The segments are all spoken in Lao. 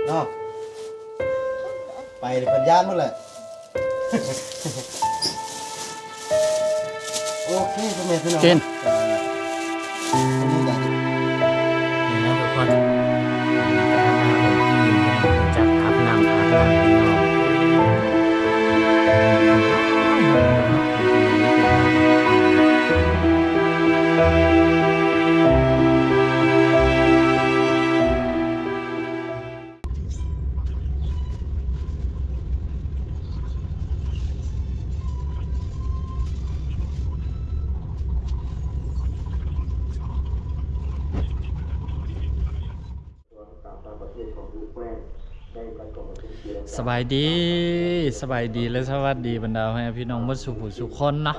ເນາະ ໄປເພິ່ນຢ້ານໝົດແຫຼະ. ໂອເຄ ພໍ່ແມ່ພີ່ນ້ອງ ກິນ ນີ້ນະທຸກຄົນ ຈັກອາບນ້ຳ ອາບນ້ຳ ພີ່ນ້ອງ. ສະບາຍດີ ສະບາຍດີ ແລະ ສະຫວັດດີບັນດາພໍ່ແມ່ພີ່ນ້ອງໝົດສູ່ຜູ້ສູ່ຄົນເນາະ.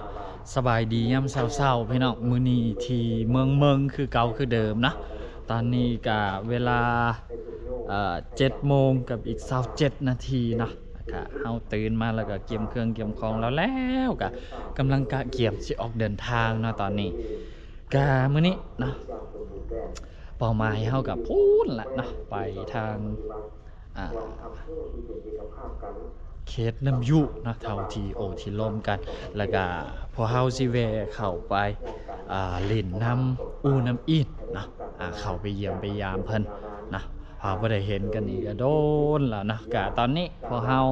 ສະບາຍດີຍາມເຊົ້າໆ ພີ່ນ້ອງ ມື້ນີ້ທີ່ເມືອງເມິງຄືເກົ່າຄືເດີມເນາະ. ຕອນນີ້ກະເວລາ ເອີ ເຈັດໂມງກັບອີກຊາວເຈັດນາທີເນາະ. ກະເຮົາຕື່ນມາແລ້ວກະກຽມເຄື່ອງກຽມຂອງແລ້ວ ແລ້ວກະກຳລັງກະກຽມຊິອອກເດີນທາງເນາະ. ຕອນນີ້ກະມື້ນີ້ເນາະ ເປົ້າໝາຍເຮົາກະພຸ້ນລະເນາະ ໄປທາງ ອ່າ ເຂດນ້ຳຍຸເນາະ ແຖວທີ່ໂອ້ທີ່ລົມກັນ ແລ້ວກະພວກເຮົາຊິແວ່ເຂົ້າໄປ ອ່າ ຫຼິ້ນນຳອູ່ນ້ຳອີນເນາະ ອ່າ ເຂົ້າໄປຢ້ຽມໄປຢາມເພິ່ນເນາະ ເພາະບໍ່ໄດ້ເຫັນກັນນີ້ກະດົນແລ້ວເນາະ. ກະຕອນນີ້ພວກເຮົາ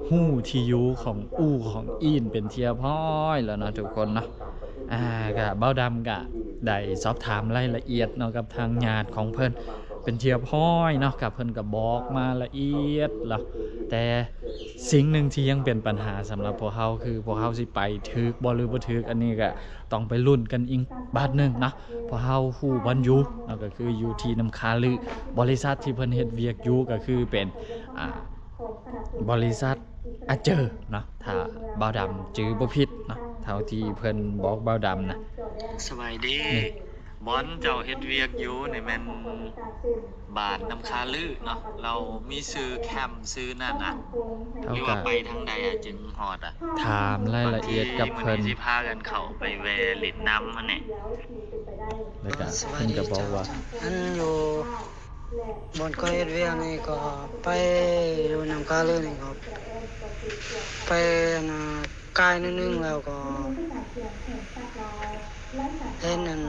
ຮູ້ທີ່ຢູ່ຂອງອູ່ຂອງອີນເປັນທີ່ຮຽບຮ້ອຍແລ້ວເນາະທຸກຄົນເນາະ. ອ່າ ກະບ່າວດຳກະໄດ້ສອບຖາມລາຍລະອຽດເນາະ ກັບທາງຍາດຂອງເພິ່ນ ເປັນທີ່ຮຽບຮ້ອຍເນາະ ກະເພິ່ນກະບອກມາລະອຽດແລ້ວ. ແຕ່ສິ່ງໜຶ່ງທີ່ຍັງເປັນບັນຫາສຳລັບພວກເຮົາ ຄືພວກເຮົາຊິໄປຖືກບໍ່ ຫຼື ບໍ່ຖືກ ອັນນີ້ກະຕ້ອງໄປລຸ້ນກັນອີກບາດໜຶ່ງເນາະ. ພວກເຮົາຮູ້ບ່ອນຢູ່ເນາະ ກະຄືຢູ່ທີ່ນ້ຳຄາລື ບໍລິສັດທີ່ເພິ່ນເຮັດວຽກຢູ່ກະຄືເປັນ ອ່າ ບໍລິສັດ ອາເຈີເນາະ ຖ້າບ່າວດຳຈື່ບໍ່ຜິດເນາະ ເທົ່າທີ່ເພິ່ນບອກບ່າວດຳນະ. ສະບາຍດີ ບ່ອນເຈົ້າເຮັດວຽກຢູ່ນີ້ແມ່ນບ້ານນ້ຳຄາລືເນາະ ລາວມີຊື່ແຄມຊື່ນັ້ນນະ ຫຼືວ່າໄປທາງໃດອະຈຶ່ງຮອດອະ? ຖາມລາຍລະອຽດກັບເພິ່ນ ບາງທີມື້ນີ້ຊິພາກັນເຂົ້າໄປແວ່ຫຼິ້ນນຳຫັ້ນແຫຼະ. ແລ້ວກະເພິ່ນກະບອກວ່າ ອັນຢູ່ ບ່ອນຂ້ອຍເຮັດວຽກນີ້ກໍໄປຢູ່ນ້ຳຄາລືນີ້ກໍໄປ ອັນນ່າ ກາຍໜ້ອຍໜຶ່ງແລ້ວກໍເຫັນ ອັນ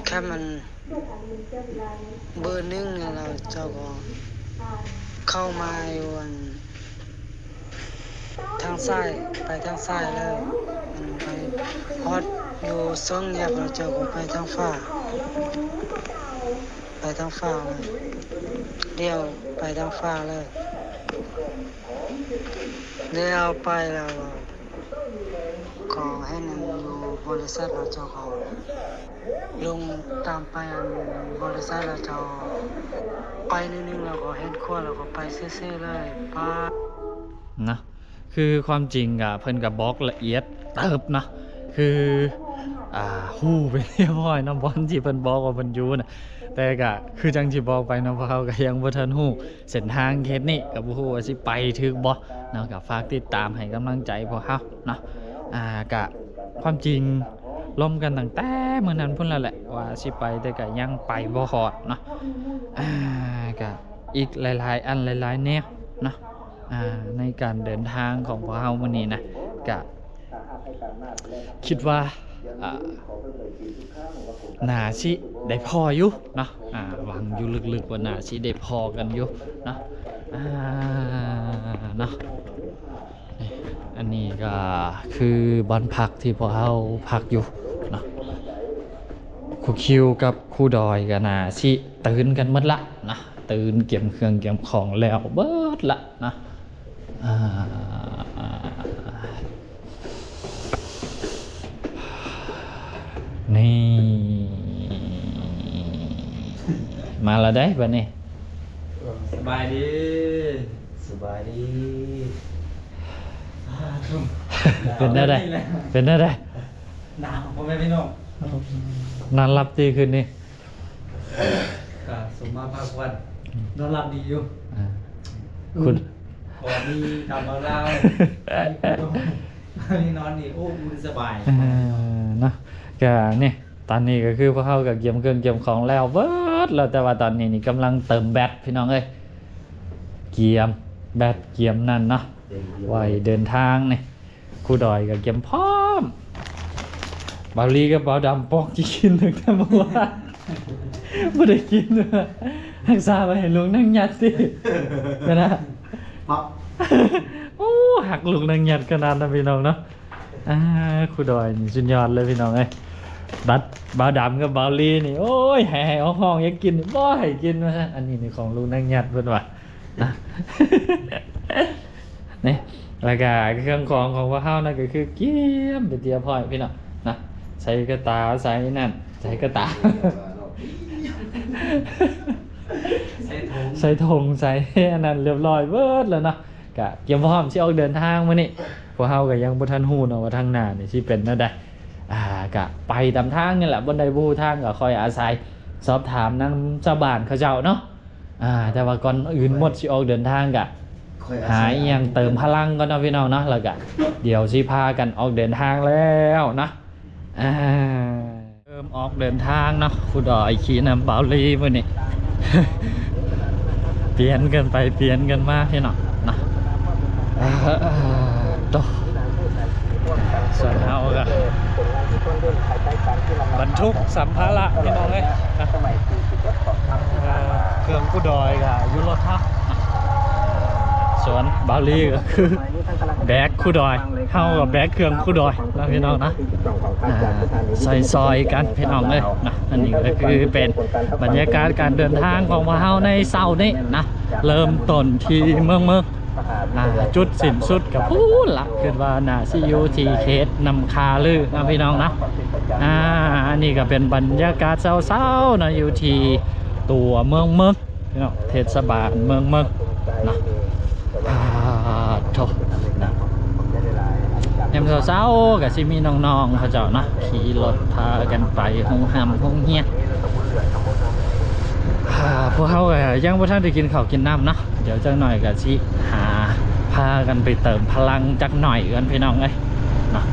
ແຄມ ອັນ ບຶດໜຶ່ງນີ້ ແລ້ວເຈົ້າກໍເຂົ້າມາຢູ່ ອັນ ທາງຊ້າຍ ໄປທາງຊ້າຍເລີຍ ອັນ ໄປຮອດຢູ່ເຊິ່ງແຍກ ແລ້ວເຈົ້າກໍໄປທາງຂວາ ໄປທາງຂວາເລີຍ ລ້ຽວໄປທາງຂວາເລີຍ. ແລ້ວໄປແລ້ວກໍເຫັນຢູ່ບໍລິສັດ ແລ້ວເຈົ້າກໍລົງຕາມໄປ ອັນ ບໍລິສັດ ແລ້ວເຈົ້າໄປໜ້ອຍໜຶ່ງ ແລ້ວກໍເຫັນຂົວ ແລ້ວກໍໄປຊື່ໆເລີຍ ປາດ ນະ. ຄືຄວາມຈິງກະເພິ່ນກະບອກລະອຽດເຕີບເນາະ ຄື ອ່າ ຮູ້ໄປຮຽບຮ້ອຍເນາະ ບ່ອນທີ່ເພິ່ນບອກວ່າເພິ່ນຢູ່ນະ. ແຕ່ກະຄືຈັ່ງທີ່ບອກໄປເນາະ ພວກເຮົາກະຍັງບໍ່ທັນຮູ້ເສັ້ນທາງເຂດນີ້ ກະບໍ່ຮູ້ວ່າຊິໄປຖືກບໍ່ເນາະ. ກະຝາກຕິດຕາມໃຫ້ກຳລັງໃຈພວກເຮົາເນາະ. ອ່າ ກະຄວາມຈິງລົມກັນຕັ້ງແຕ່ມື້ນັ້ນພຸ້ນແລ້ວແຫຼະ ວ່າຊິໄປ ແຕ່ກະຍັງໄປບໍ່ຮອດເນາະ. ອ່າ ກະອີກຫຼາຍໆອັນ ຫຼາຍໆແນວເນາະ. ອ່າ ໃນການເດີນທາງຂອງພວກເຮົາມື້ນີ້ນະ ກະຄິດວ່າ ອ່າ ໜ້າຊິໄດ້ພໍ້ຢູ່ເນາະ. ອ່າ ຫວັງຢູ່ລຶກໆວ່າໜ້າຊິໄດ້ພໍ້ກັນຢູ່ເນາະ. ອ່າ ເນາະ ນີ້ ອັນນີ້ກະຄືບ່ອນພັກທີ່ພວກເຮົາພັກຢູ່ເນາະ. ຄູຄິວກັບຄູດອຍກະໜ້າຊິຕື່ນກັນໝົດລະເນາະ. ຕື່ນກຽມເຄື່ອງກຽມຂອງແລ້ວເບິດລະເນາະ. ອ່າ ນີ້ ມາລະໄດ໋ບາດນີ້. ສະບາຍດີ ສະບາຍດີ. ເປັນແນວໃດ? ເປັນແນວໃດ? ໜາວ ພໍ່ແມ່ພີ່ນ້ອງ ນອນຫຼັບຕິຄືນນີ້? ກະສົມມາພັກຜ່ອນ ນອນຫຼັບດີຢູ່. ອ່າ ອືມ ຄຸນ ພໍມີຕາມເວົ້າລາວ ນອນນີ້ ໂອ້ ອຸ່ນສະບາຍ. ເອີ ເນາະ ກະນີ້ ຕອນນີ້ກະຄືພວກເຮົາກະກຽມເຄື່ອງກຽມຂອງແລ້ວເບິດແລ້ວ ແຕ່ວ່າຕອນນີ້ນີ້ກຳລັງເຕີມແບັດ ພີ່ນ້ອງເອີຍ. ກຽມແບັດກຽມນັ້ນເນາະ ໄວ້ເດີນທາງນີ້. ຄູດອຍກໍກຽມພ້ອມ. ບ່າວລີກັບບ່າວດຳປອກຊິກິນຕັ້ງແຕ່ເມື່ອວານ ບໍ່ໄດ້ກິນ ຮັກສາໄວ້ໃຫ້ລຸງນາງຫຍັດຕິ ກະນະ ປັບ ໂອ້ ຮັກລຸງນາງຫຍັດຂະໜາດນັ້ນ ພີ່ນ້ອງເນາະ. ອ່າ ຄູດອຍນີ້ສຸດຍອດເລີຍ ພີ່ນ້ອງເອີຍ. ບັດບ່າວດຳກັບບ່າວລີນີ້ ໂອ້ຍ ໃຫ້ ໃຫ້ຮ້ອງໆ ຢາກກິນ ບໍ່ໃຫ້ກິນວ່າຊັ້ນ. ອັນນີ້ນີ້ຂອງລຸງນາງຫຍັດເພິ່ນວ່າ ນະ ນີ້ ແລ້ວກະເຄື່ອງຂອງຂອງພວກເຮົານັ້ນກໍຄືກຽມເປັນທີ່ຮຽບຮ້ອຍ ພີ່ນ້ອງນະ. ໃສ່ກະຕ່າ ໃສ່ນັ້ນ ໃສ່ກະຕ່າ ໃສ່ຖົງ ໃສ່ຖົງ ໃສ່ອັນນັ້ນຮຽບຮ້ອຍເບິດແລ້ວເນາະ. ກະກຽມພ້ອມຊິອອກເດີນທາງມື້ນີ້. ພວກເຮົາກໍຍັງບໍ່ທັນຮູ້ເນາະວ່າທາງໜ້ານີ້ຊິເປັນແນວໃດ. ອ່າ ກະໄປຕາມທາງນີ້ແຫຼະ ບ່ອນໃດບໍ່ຮູ້ທາງກໍຄ່ອຍອາໄສສອບຖາມນຳຊາວບ້ານເຂົາເຈົ້າເນາະ. ອ່າ ແຕ່ວ່າກ່ອນອື່ນໝົດຊິອອກເດີນທາງກະ ຄ່ອຍອາໄສ ຫາອີ່ຫຍັງເຕີມພະລັງກ່ອນເນາະ ພີ່ນ້ອງເນາະ. ແລ້ວກະດຽວຊິພາກັນອອກເດີນທາງແລ້ວເນາະ. ອ່າ ເລີ່ມອອກເດີນທາງເນາະ ຄູດອຍຂີ່ນຳບ່າວລີມື້ນີ້ ປ່ຽນກັນໄປປ່ຽນກັນມາ ພີ່ນ້ອງເນາະ. ເອີ ໂຕ ສ່ວນເຮົາກໍບັນທຸກສຳພາລະ ພີ່ນ້ອງເອີຍນະ. ເອີ ເຄື່ອງຄູດອຍກໍຢູ່ລົດເຮົາ ສ່ວນບ່າວລີກໍຄືແບກຄູດອຍ ເຮົາກໍແບກເຄື່ອງຄູດອຍເນາະ ພີ່ນ້ອງນະ. ອ່າ ຊ່ອຍໆກັນ ພີ່ນ້ອງເອີຍນະ. ອັນນີ້ກໍຄືເປັນບັນຍາກາດການເດີນທາງຂອງພວກເຮົາໃນເຊົ້ານີ້ນະ ເລີ່ມຕົ້ນທີ່ເມືອງເມິກ ອ່າ ຈຸດສິ້ນສຸດກໍພຸ້ນລະ ຄິດວ່າໜ້າຊິຢູ່ທີ່ເຂດນ້ຳຄາລືເນາະ ພີ່ນ້ອງເນາະ. ອ່າ ອັນນີ້ກໍເປັນບັນຍາກາດເຊົ້າໆເນາະ ຢູ່ທີ່ຕົວເມືອງເມິກ ພີ່ນ້ອງ ເທດສະບານເມືອງເມິກເນາະ. ປາດໂທ້ ຍາມເຊົ້າໆກໍຊິມີນ້ອງໆເຂົາເຈົ້າເນາະ ຂີ່ລົດພາກັນໄປໂຮງຮ່ຳໂຮງຮຽນ. ອ່າ ພວກເຮົາກໍຍັງບໍ່ທັນໄດ້ກິນເຂົ້າກິນນ້ຳເນາະ ດຽວຈັກໜ່ອຍກໍຊິຫາພາກັນໄປເຕີມພະລັງຈັກໜ່ອຍກ່ອນ ພີ່ນ້ອງເອີຍເນາະ.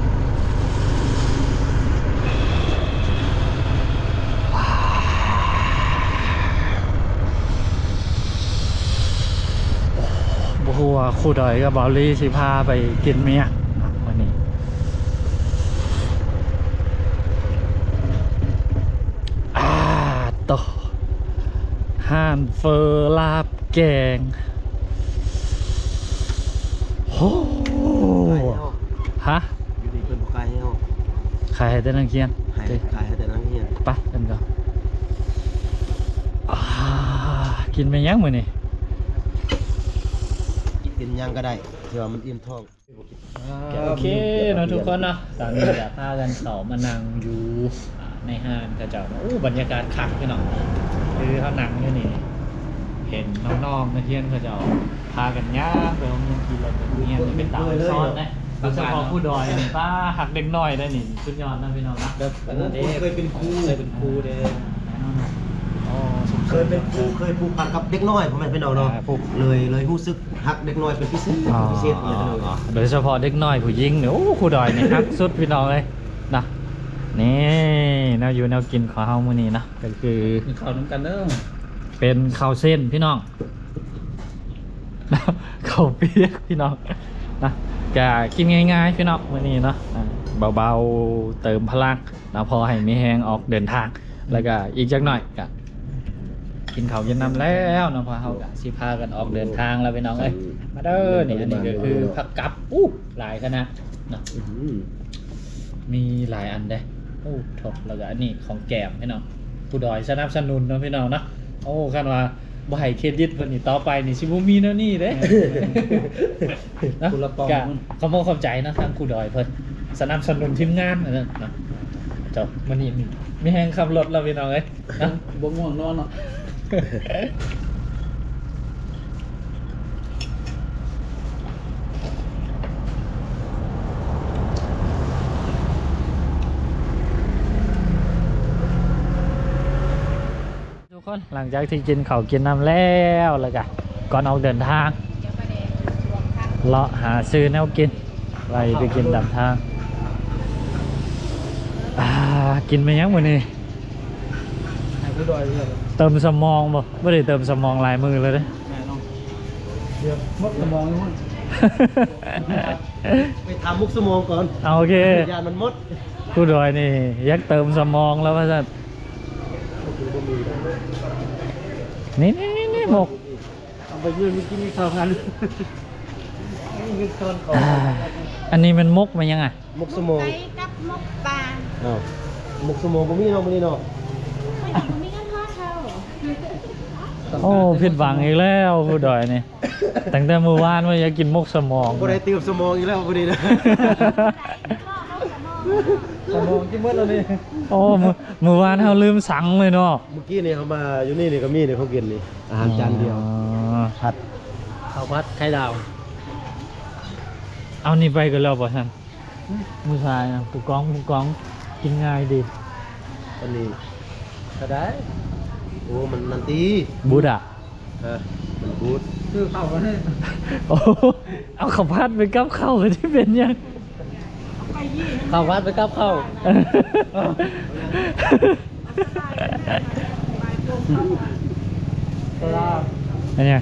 ບໍ່ຮູ້ວ່າຄູດອຍກັບບ່າວລີຊິພາໄປກິນເມຍເນາະມື້ນີ້. ອາໂຕ ຮ້ານເຝີລາບແກງ. ໂອ້ ຮະ? ຢູ່ນີ້ເພິ່ນບໍ່ຂາຍໃຫ້ເຮົາ ຂາຍໃຫ້ແຕ່ນັກຮຽນ ໃຫ້ ເດ້ ຂາຍໃຫ້ແຕ່ນັກຮຽນ. ໄປກັນກໍ ອາ ກິນແມ່ນຫຍັງມື້ນີ້? ກິນຫຍັງກໍໄດ້ ທີ່ວ່າມັນອີ່ມທ້ອງ. ໂອເຄເນາະທຸກຄົນເນາະ ຕອນນີ້ກະພາກັນເຂົ້າມານັ່ງຢູ່ ອ່າ ໃນຮ້ານເຂົາເຈົ້າເນາະ. ໂອ້ ບັນຍາກາດຄັກພີ່ນ້ອງ ຄືເຮົານັ່ງຢູ່ນີ້ ເຫັນນ້ອງໆນັກຮຽນເຂົາເຈົ້າພາກັນຍ່າງໄປໂຮງຮຽນ ຂີ່ລົດໄປໂຮງຮຽນ ເປັນຕາອອນຊອນເດ້. ໂດຍສະເພາະຄູດອຍນີ້ ປ້າ ຮັກເດັກນ້ອຍໄດ໋ນີ້ ສຸດຍອດເນາະພີ່ນ້ອງເນາະ. ແບບ ໂອ້ ເຄີຍເປັນຄູ ເຄີຍເປັນຄູເດ້. ອໍ ເຄີຍເປັນຄູ ເຄີຍຜູກພັນກັບເດັກນ້ອຍ ພໍ່ແມ່ພີ່ນ້ອງເນາະ. ອ່າ ເລີຍ ເລີຍຮູ້ສຶກຮັກເດັກນ້ອຍເປັນພິເສດ ອໍ ເປັນພິເສດ ພໍ່ແມ່ພີ່ນ້ອງ. ອໍ ໂດຍສະເພາະເດັກນ້ອຍຜູ້ຍິງນີ້ ໂອ້ ຄູດອຍນີ້ຮັກສຸດພີ່ນ້ອງເອີຍນະ. ນີ້ແນວຢູ່ແນວກິນຂອງເຮົາມື້ນີ້ເນາະ ກໍຄືກິນເຂົ້ານຳກັນເດີ ເປັນເຂົ້າເສັ້ນພີ່ນ້ອງ ເຂົ້າປຽກພີ່ນ້ອງນະ. ກະກິນງ່າຍໆພີ່ນ້ອງມື້ນີ້ເນາະ ອ່າ ເບົາໆ ເຕີມພະລັງ ເນາະ ພໍໃຫ້ມີແຮງອອກເດີນທາງ. ແລ້ວກໍອີກຈັກໜ້ອຍກໍກິນເຂົ້າກິນນ້ຳແລ້ວເນາະ ພວກເຮົາກໍຊິພາກັນອອກເດີນທາງແລ້ວພີ່ນ້ອງເອີຍ. ມາເດີ ນີ້ ອັນນີ້ກໍຄືຜັກກັບ ອູ້ ຫຼາຍຂະໜາດເນາະ. ອື ມີຫຼາຍອັນເດ້ ໂອ້ ໂທ້. ແລ້ວກໍອັນນີ້ຂອງແກ້ມພີ່ນ້ອງ ຄູດອຍສະໜັບສະໜູນເນາະພີ່ນ້ອງເນາະ. ໂອ້ ຄັນວ່າບໍ່ໃຫ້ເຄຣດິດເພິ່ນນີ້ ຕໍ່ໄປນີ້ຊິບໍ່ມີແນວນີ້ເດ້. ເນາະ ຄົນລະປ່ອງ ກະຂອບອົກຂອບໃຈເນາະ ທາງຄູດອຍເພິ່ນສະໜັບສະໜູນທີມງານເນາະ. ເຈົ້າ ມື້ນີ້ມີແຮງຂັບລົດແລ້ວພີ່ນ້ອງເອີຍເນາະ ບໍ່ງ່ວງນອນເນາະ. ທຸກຄົນ ຫຼັງຈາກທີ່ກິນເຂົ້າກິນນ້ຳແລ້ວ ແລ້ວກະກ່ອນອອກເດີນທາງ ເລາະຫາຊື້ແນວກິນໄວ້ໄປກິນຕາມທາງ. ອ່າ ກິນແມ່ນຫຍັງມື້ນີ້? ໃຫ້ຜູ້ດອຍເລີຍ ເຕີມສະໝອງບໍ່? ບໍ່ໄດ້ເຕີມສະໝອງຫຼາຍມື້ແລ້ວເດ້. ແມ່ນເນາະ ໝົດສະໝອງຢູ່ພຸ້ນ ໄປຖາມໝົກສະໝອງກ່ອນ ເອົາ ໂອເຄ ຢ້ານມັນໝົດ. ຜູ້ດອຍນີ້ຢາກເຕີມສະໝອງແລ້ວວ່າຊັ້ນ. ນີ້ໆໆໆ ໝົກ ເອົາໄປເລື່ອຍກິນອີກສອງອັນ ມີເງິນຊອນຂອງ ອ່າ ອັນນີ້ແມ່ນໝົກແມ່ນຫຍັງອະ? ໝົກສະໝອງ ໄກ່ກັບໝົກປາ. ອ້າວ ໝົກສະໝອງບໍ່ມີເນາະມື້ນີ້ເນາະ. ບໍ່ມີເງິນທອນເຮົາ. ໂອ້ ຜິດຫວັງອີກແລ້ວຜູ້ດອຍນີ້ ຕັ້ງແຕ່ມື້ວານວ່າຢາກກິນໝົກສະໝອງ ບໍ່ໄດ້ຕື່ມສະໝອງອີກແລ້ວຜູ້ນີ້ນະ. ສະໝອງກິນໝົດແລ້ວນີ້. ໂອ້ ມື້ ມື້ວານເຮົາລືມສັ່ງເລີຍເນາະ. ມື້ກີ້ນີ້ເຮົາມາຢູ່ນີ້ນີ້ກໍມີນີ້ ຂອງກິນນີ້ ອາຫານຈານດຽວ. ອໍ ຜັດ ເຂົ້າຜັດໄຂ່ດາວ. ເອົານີ້ໄປກໍແລ້ວບໍ່ຊັ້ນ? ຜູ້ຊາຍນະ ຜູ້ກອງ ຜູ້ກອງ ກິນງ່າຍດີ. ອັນນີ້ກໍໄດ້. ໂອ້ ມັນນັ້ນຕິ ບູດອະ. ເອີ ມັນບູດ ຊື້ເຂົ້າກໍໄດ້. ໂອ້ ເອົາເຂົ້າຜັດໄປກັບເຂົ້າກໍຊິເປັນຫຍັງ? ເຂົ້າຜັດໄປກັບເຂົ້າ. ເວລາ ອັນຫຍັງ?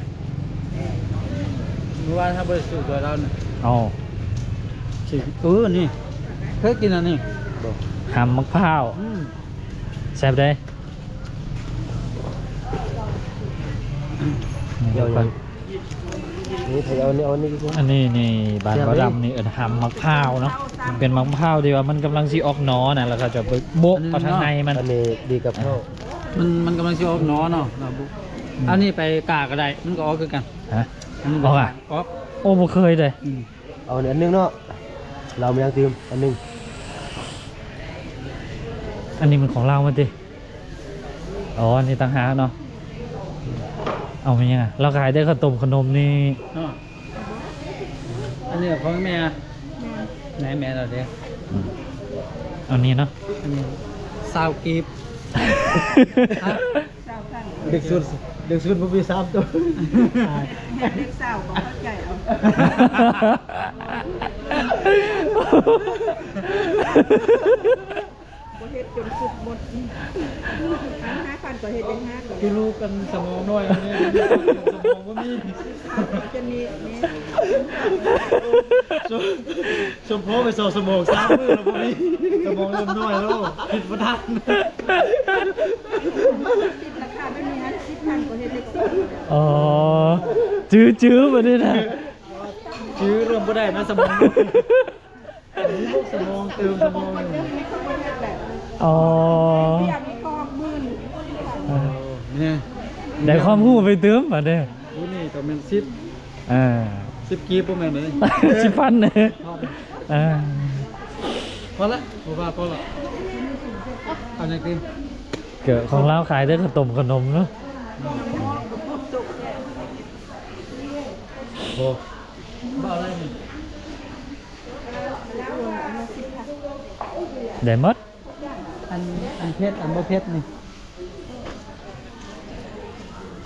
ມື້ວານເຮົາບໍ່ໄດ້ຊື້ຕົວລາວນະ. ເອົາ ຊິ ເອີ ນີ້ ເຄີຍກິນອັນນີ້ບໍ່? ຫຳໝາກພ້າວ. ອືມ ແຊບເດ້. ດຽວ ນີ້ ໃຜເອົານີ້ ເອົານີ້ ອັນນີ້ນີ້ ບ້ານບ່າວດຳນີ້ເອີ້ນຫຳໝາກພ້າວເນາະ. ເປັນໝາກພ້າວທີ່ວ່າມັນກຳລັງຊິອອກໜໍ່ນະ ແລ້ວເຂົາຈະໄປໂບະເອົາທາງໃນມັນ. ອັນນີ້ດີກັບເຂົ້າ. ມັນ ມັນກຳລັງຊິອອກໜໍ່ເນາະ. ອັນນີ້ໄປກາກໍໄດ້ ມັນກໍອອກຄືກັນ. ຮະ? ອອກອະ? ອອກ. ໂອ້ ບໍ່ເຄີຍເດ້. ອືມ ເອົາອັນໜຶ່ງເນາະ ລາວມາຍັງຕື່ມອັນໜຶ່ງ. ອັນນີ້ມັນຂອງລາວໝົດຕິ? ອໍ ອັນນີ້ຕ່າງຫາກເນາະ. ເອົາແມ່ນຫຍັງອະ? ລາວຂາຍແຕ່ເຂົ້າຕົ້ມເຂົ້າໜົມນີ້ເນາະ. ອັນນີ້ຂອງແມ່. ແມ່ ແມ່ລາວເດ້. ອືມ ເອົານີ້ເນາະ. ອັນນີ້ຊາວກີບ. ຊາວພັນ ເດັກສຸດ ເດັກສຸດບໍ່ມີສາມໂຕ. ເດັກສາວກໍເຂົ້າໃຈເອົາ ບໍ່ເຮັດຈົນສຸດໝົດ. ອັນຫ້າພັນກໍເຮັດໄດ້ຫ້າກໍ ຄືລູກກັນສະໝອງນ້ອຍ ສະໝອງບໍ່ມີ. ຈະມີ ມີ ສົມພໍໄປສອງສະໝອງ ສາມມື້ແລ້ວບໍ່ມີ. ສະໝອງເລີ່ມນ້ອຍແລ້ວ ຄິດບໍ່ທັນ. ລາຄາແບບນີ້ຫັ້ນ ສິບພັນກໍເຮັດເດັກສອງ. ອໍ ຈື່ ຈື່ບັດນີ້ນະ ຈື່ເລີ່ມບໍ່ໄດ້ນະ ສະໝອງ ສະໝອງ ເຕີມສະໝອງ. ອໍ ເອີ ໄດ້ຄວາມຮູ້ໄປຕື່ມບັດນີ້. ໂອ້ ນີ້ກໍແມ່ນສິບ ອ່າ ສິບກີບບໍ່ແມ່ນເດ້ ສິບພັນເດ້. ອ່າ ພໍລະ ບໍ່ວ່າພໍລະ. ເອົາຫຍັງຕື່ມ? ເກີດຂອງລາວຂາຍແຕ່ເຂົ້າຕົ້ມເຂົ້າໜົມເນາະ. ໂອ້ ໄດ້ໝົດ. ອັນ ອັນເຜັດ ອັນບໍ່ເຜັດນີ້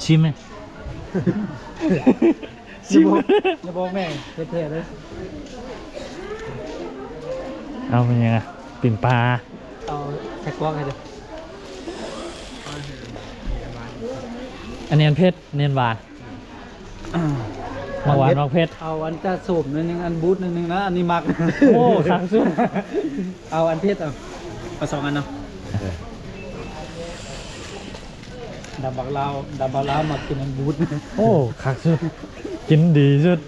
ຊິມແມະ ຊິມ. ຢ່າບອກ ຢ່າບອກແມ່ ເຜັດແທ້ເດີ. ເອົາ ແມ່ນຫຍັງອະ? ປີ້ງປາ. ເອົາໃສ່ກວກໃຫ້ເດີ. ອັນນີ້ອັນເຜັດ ອັນນີ້ອັນຫວານ. ໝາກຫວານ ໝາກເຜັດ. ເອົາອັນຈະສົ້ມໜ້ອຍໜຶ່ງ ອັນບູດໜ້ອຍໜຶ່ງນະ ອັນນີ້ມັກ. ໂອ້ ຄັກສຸດ. ເອົາອັນເຜັດ ເອົາ ເອົາສອງອັນເນາະ. ດຳບັກລາວ ດຳບັກລາວມັກກິນອັນບູດ. ໂອ້ ຄັກສຸດ ກິນດີສຸດ.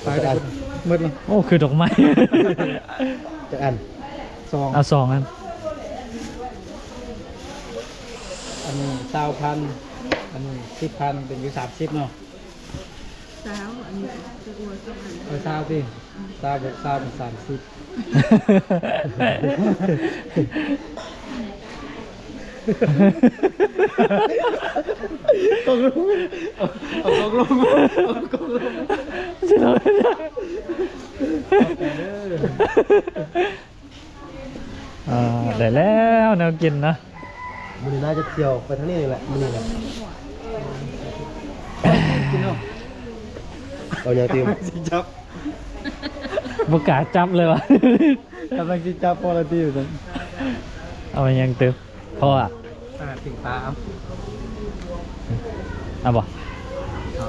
ໄປ ໝົດແລ້ວ. ໂອ້ ຄືດອກໄມ້. ຈັກອັນ? ສອງ ເອົາສອງອັນ. ອັນນີ້ຊາວພັນ ອັນນີ້ສິບພັນ ເປັນຢູ່ສາມສິບເນາະ. ຊາວ ອັນນີ້ຈັກວ່າສອງອັນ ເອົາຊາວຕິ. ຊາວ ຊາວເປັນສາມສິບ. ຕົກລົງ ເອົາຕົກລົງ ເອົາຕົກລົງ. ຊິເອົາ ອ່າ ໄດ້ແລ້ວແນວກິນນະ. ມື້ນີ້ໜ້າຈະທ່ຽວໄປທາງນີ້ນີ້ແຫຼະ ມື້ນີ້ນະ. ກິນເນາະ. ເອົາຫຍັງຕິມ? ຊິຈັບ ບໍ່ກ້າຈັບເລີຍວ່າ ກຳລັງຊິຈັບພໍລະຕິ. ເອົາຫຍັງຕື່ມ? ພໍອະ ອ່າ ປີ້ງປາ. ເອົາ ເອົາບໍ່?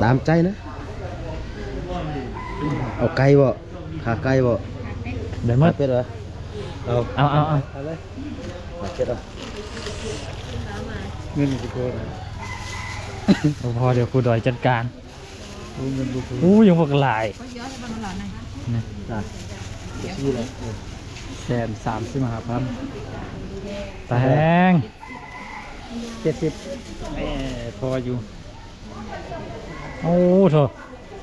ຕາມໃຈນະ. ເອົາໄກ່ບໍ່? ຂາໄກ່ບໍ່? ໄດ້ໝົດ. ຂາເປັດບໍ່? ເອົາ ເອົາ ເອົາ ເອົາເລີຍ. ຂາເປັດເອົາ. ເງິນຊິພໍນະ? ບໍ່ພໍ ດຽວຄູດອຍຈັດການ. ໂອ້ ເງິນບໍ່ພໍ. ໂອ້ ຍັງບັກຫຼາຍ. ນີ້ ແສນສາມສິບຫ້າພັນ. ຕາແຮງ. ເຈັດສິບ. ແໝ່ ພໍຢູ່. ໂອ້ໂທ້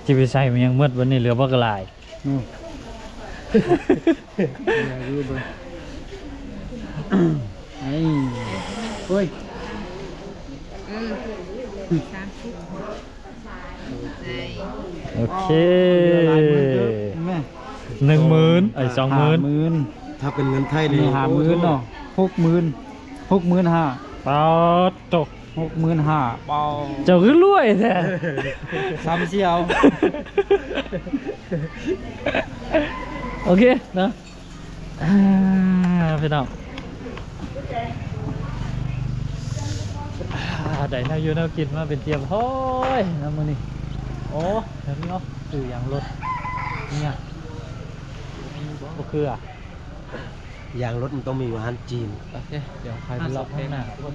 ຊິໄປໃສ່ມັນຍັງໝົດ ບັດນີ້ເຫຼືອບັກຫຼາຍ. ອືມ ເຫຼືອຢູ່ເບິ່ງ. ໄອ້ ໂອ້ຍ ເອີ ສາມສິບ. ໂອເຄ ເຫຼືອຫຼາຍໝື່ນເດີ. ແມ່ ໜຶ່ງໝື່ນ ເອີ ສອງໝື່ນ ຫ້າໝື່ນ. ຖ້າເປັນເງິນໄທນີ້ ນີ້ຫ້າໝື່ນເນາະ. ໂອ້ໂຫ ຫົກໝື່ນ ຫົກໝື່ນຫ້າ. ປາດໂທ້ ຫົກໝື່ນຫ້າ. ປາດ ເຈົ້າຄືລວຍແທ້. ຊ້ຳສຽວ. ໂອເຄເນາະ ອ່າ ພີ່ນ້ອງ ອ່າ ໄດ້ແນວຢູ່ແນວກິນມາເປັນທີ່ຮຽບຮ້ອຍນະມື້ນີ້. ໂອ້ ແຖວນີ້ເນາະ ຊື້ຢາງລົດ ນີ້ ບໍ່ຄືອະ ຢາງລົດມັນຕ້ອງມີຢູ່ຮ້ານຈີນ. ໂອເຄ ດຽວໄປເລາະຂ້າງໜ້າພຸ້ນ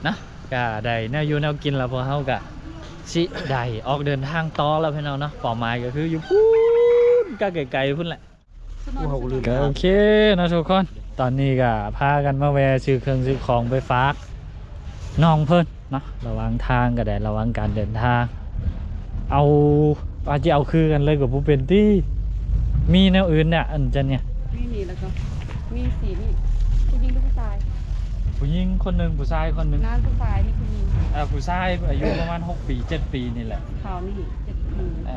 ນະ. ກະໄດ້ແນວຢູ່ແນວກິນແລ້ວ ພວກເຮົາກະຊິໄດ້ອອກເດີນທາງຕໍ່ແລ້ວ ພີ່ນ້ອງເນາະ. ເປົ້າໝາຍກະຄືຢູ່ພຸ້ນ ກະໄກໆພຸ້ນແຫຼະ. ໂອເຄເນາະທຸກຄົນ ຕອນນີ້ກະພາກັນມາແວ່ຊື້ເຄື່ອງຊື້ຂອງໄປຝາກນ້ອງເພິ່ນເນາະ. ລະຫວ່າງທາງກະໄດ້ ລະຫວ່າງການເດີນທາງ ເອົາ ວ່າຊິເອົາຄືກັນເລີຍກະບໍ່ເປັນຕິ. ມີແນວອື່ນແດ່ ອັນຈັນນີ້ ມີນີ້ ແລ້ວກໍມີສີນີ້. ຜູ້ຍິງຫຼືຜູ້ຊາຍ? ຜູ້ຍິງຄົນໜຶ່ງ ຜູ້ຊາຍຄົນໜຶ່ງ. ນັ້ນຜູ້ຊາຍ ນີ້ຜູ້ຍິງ. ເອີ ຜູ້ຊາຍອາຍຸປະມານຫົກປີ ເຈັດປີນີ້ແຫຼະ. ຂາວນີ້ ເຈັດປີ. ເອີ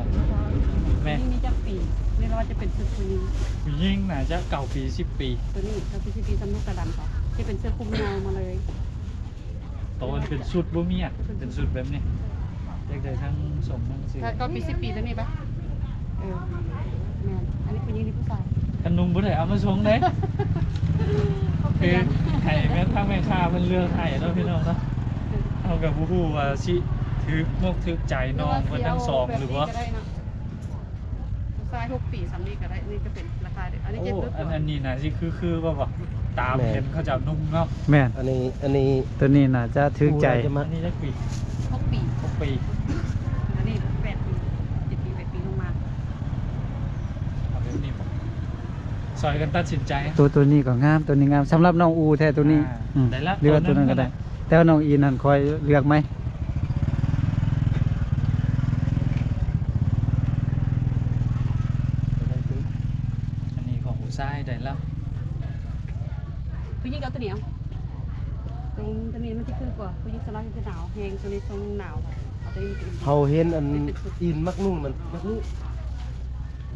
ແມ່ນ. ນີ້ມີຈັກປີ? ນີ້ລະວ່າຈະເປັນຊຸດຜູ້ຍິງ. ຜູ້ຍິງໜ້າຈະເກົ້າປີ ສິບປີ. ໂຕນີ້ເກົ້າປີ ສິບປີ ສ່ຳລູກຕາດຳເຂົາ ຈະເປັນເສື້ອຄຸມຍາວມາເລີຍ. ໂຕມັນເປັນຊຸດບໍ່ເມຍ ເປັນຊຸດແບບນີ້. ຢາກໄດ້ທັງສົ້ມທັງສີ. ເກົ້າປີ ສິບປີ ໂຕນີ້ປະ? ເອີ ແມ່ນ. ອັນນີ້ຜູ້ຍິງ ນີ້ຜູ້ຊາຍ. ຄັນນຸ່ງບໍ່ໄດ້ເອົາມາສົ່ງເດ້. ຄືໃຫ້ແມ່ ທາງແມ່ຄ້າເພິ່ນເລືອກໃຫ້ເນາະ ພີ່ນ້ອງເນາະ. ເຮົາກະບໍ່ຮູ້ວ່າຊິຖືກອົກຖືກໃຈນ້ອງເພິ່ນທັງສອງຫຼືບໍ່. ຜູ້ຊາຍຫົກປີ ສ່ຳນີ້ກະໄດ້. ນີ້ຈະເປັນລາຄາເດ້. ອັນນີ້ ໂອ້ ເຈັດ ອັນ ອັນນີ້ນະຊິຄື ຄືວ່າ ຕາມເຫັນເຂົາເຈົ້ານຸ່ງເນາະ. ແມ່ນ. ອັນນີ້ ອັນນີ້ ໂຕນີ້ໜ້າຈະຖືກໃຈ. ອັນນີ້ຈັກປີ? ຫົກປີ. ຫົກປີ. ອັນນີ້ແປດປີ ເຈັດປີ ແປດປີລົງມາ. ເອົາແບບນີ້ບໍ? ຊ່ອຍກັນຕັດສິນໃຈ. ໂຕ ໂຕນີ້ກໍງາມ ໂຕນີ້ງາມ ສຳລັບນ້ອງອູແທ້ໂຕນີ້. ອ່າ ອືມ ໄດ້ລະ ຫຼືວ່າໂຕນັ້ນກໍໄດ້. ແຕ່ວ່ານ້ອງອີນຫັ້ນຄ່ອຍເລືອກໃໝ່. ອັນນີ້ຂອງຜູ້ຊາຍໄດ້ແລ້ວ. ຜູ້ຍິງເອົາໂຕນີ້ເອົາ. ໂຕ ໂຕນີ້ມັນຊິຄືກວ່າ ຜູ້ຍິງສ່ວນຫຼາຍຊິໜາວແຮງ ໂຕນີ້ຊົງໜາວ. ເອົາໂຕນີ້. ເຮົາເຫັນອັນ ເປັນຊຸດ ອີນມັກນຸ່ງນັ້ນ ແບບນີ້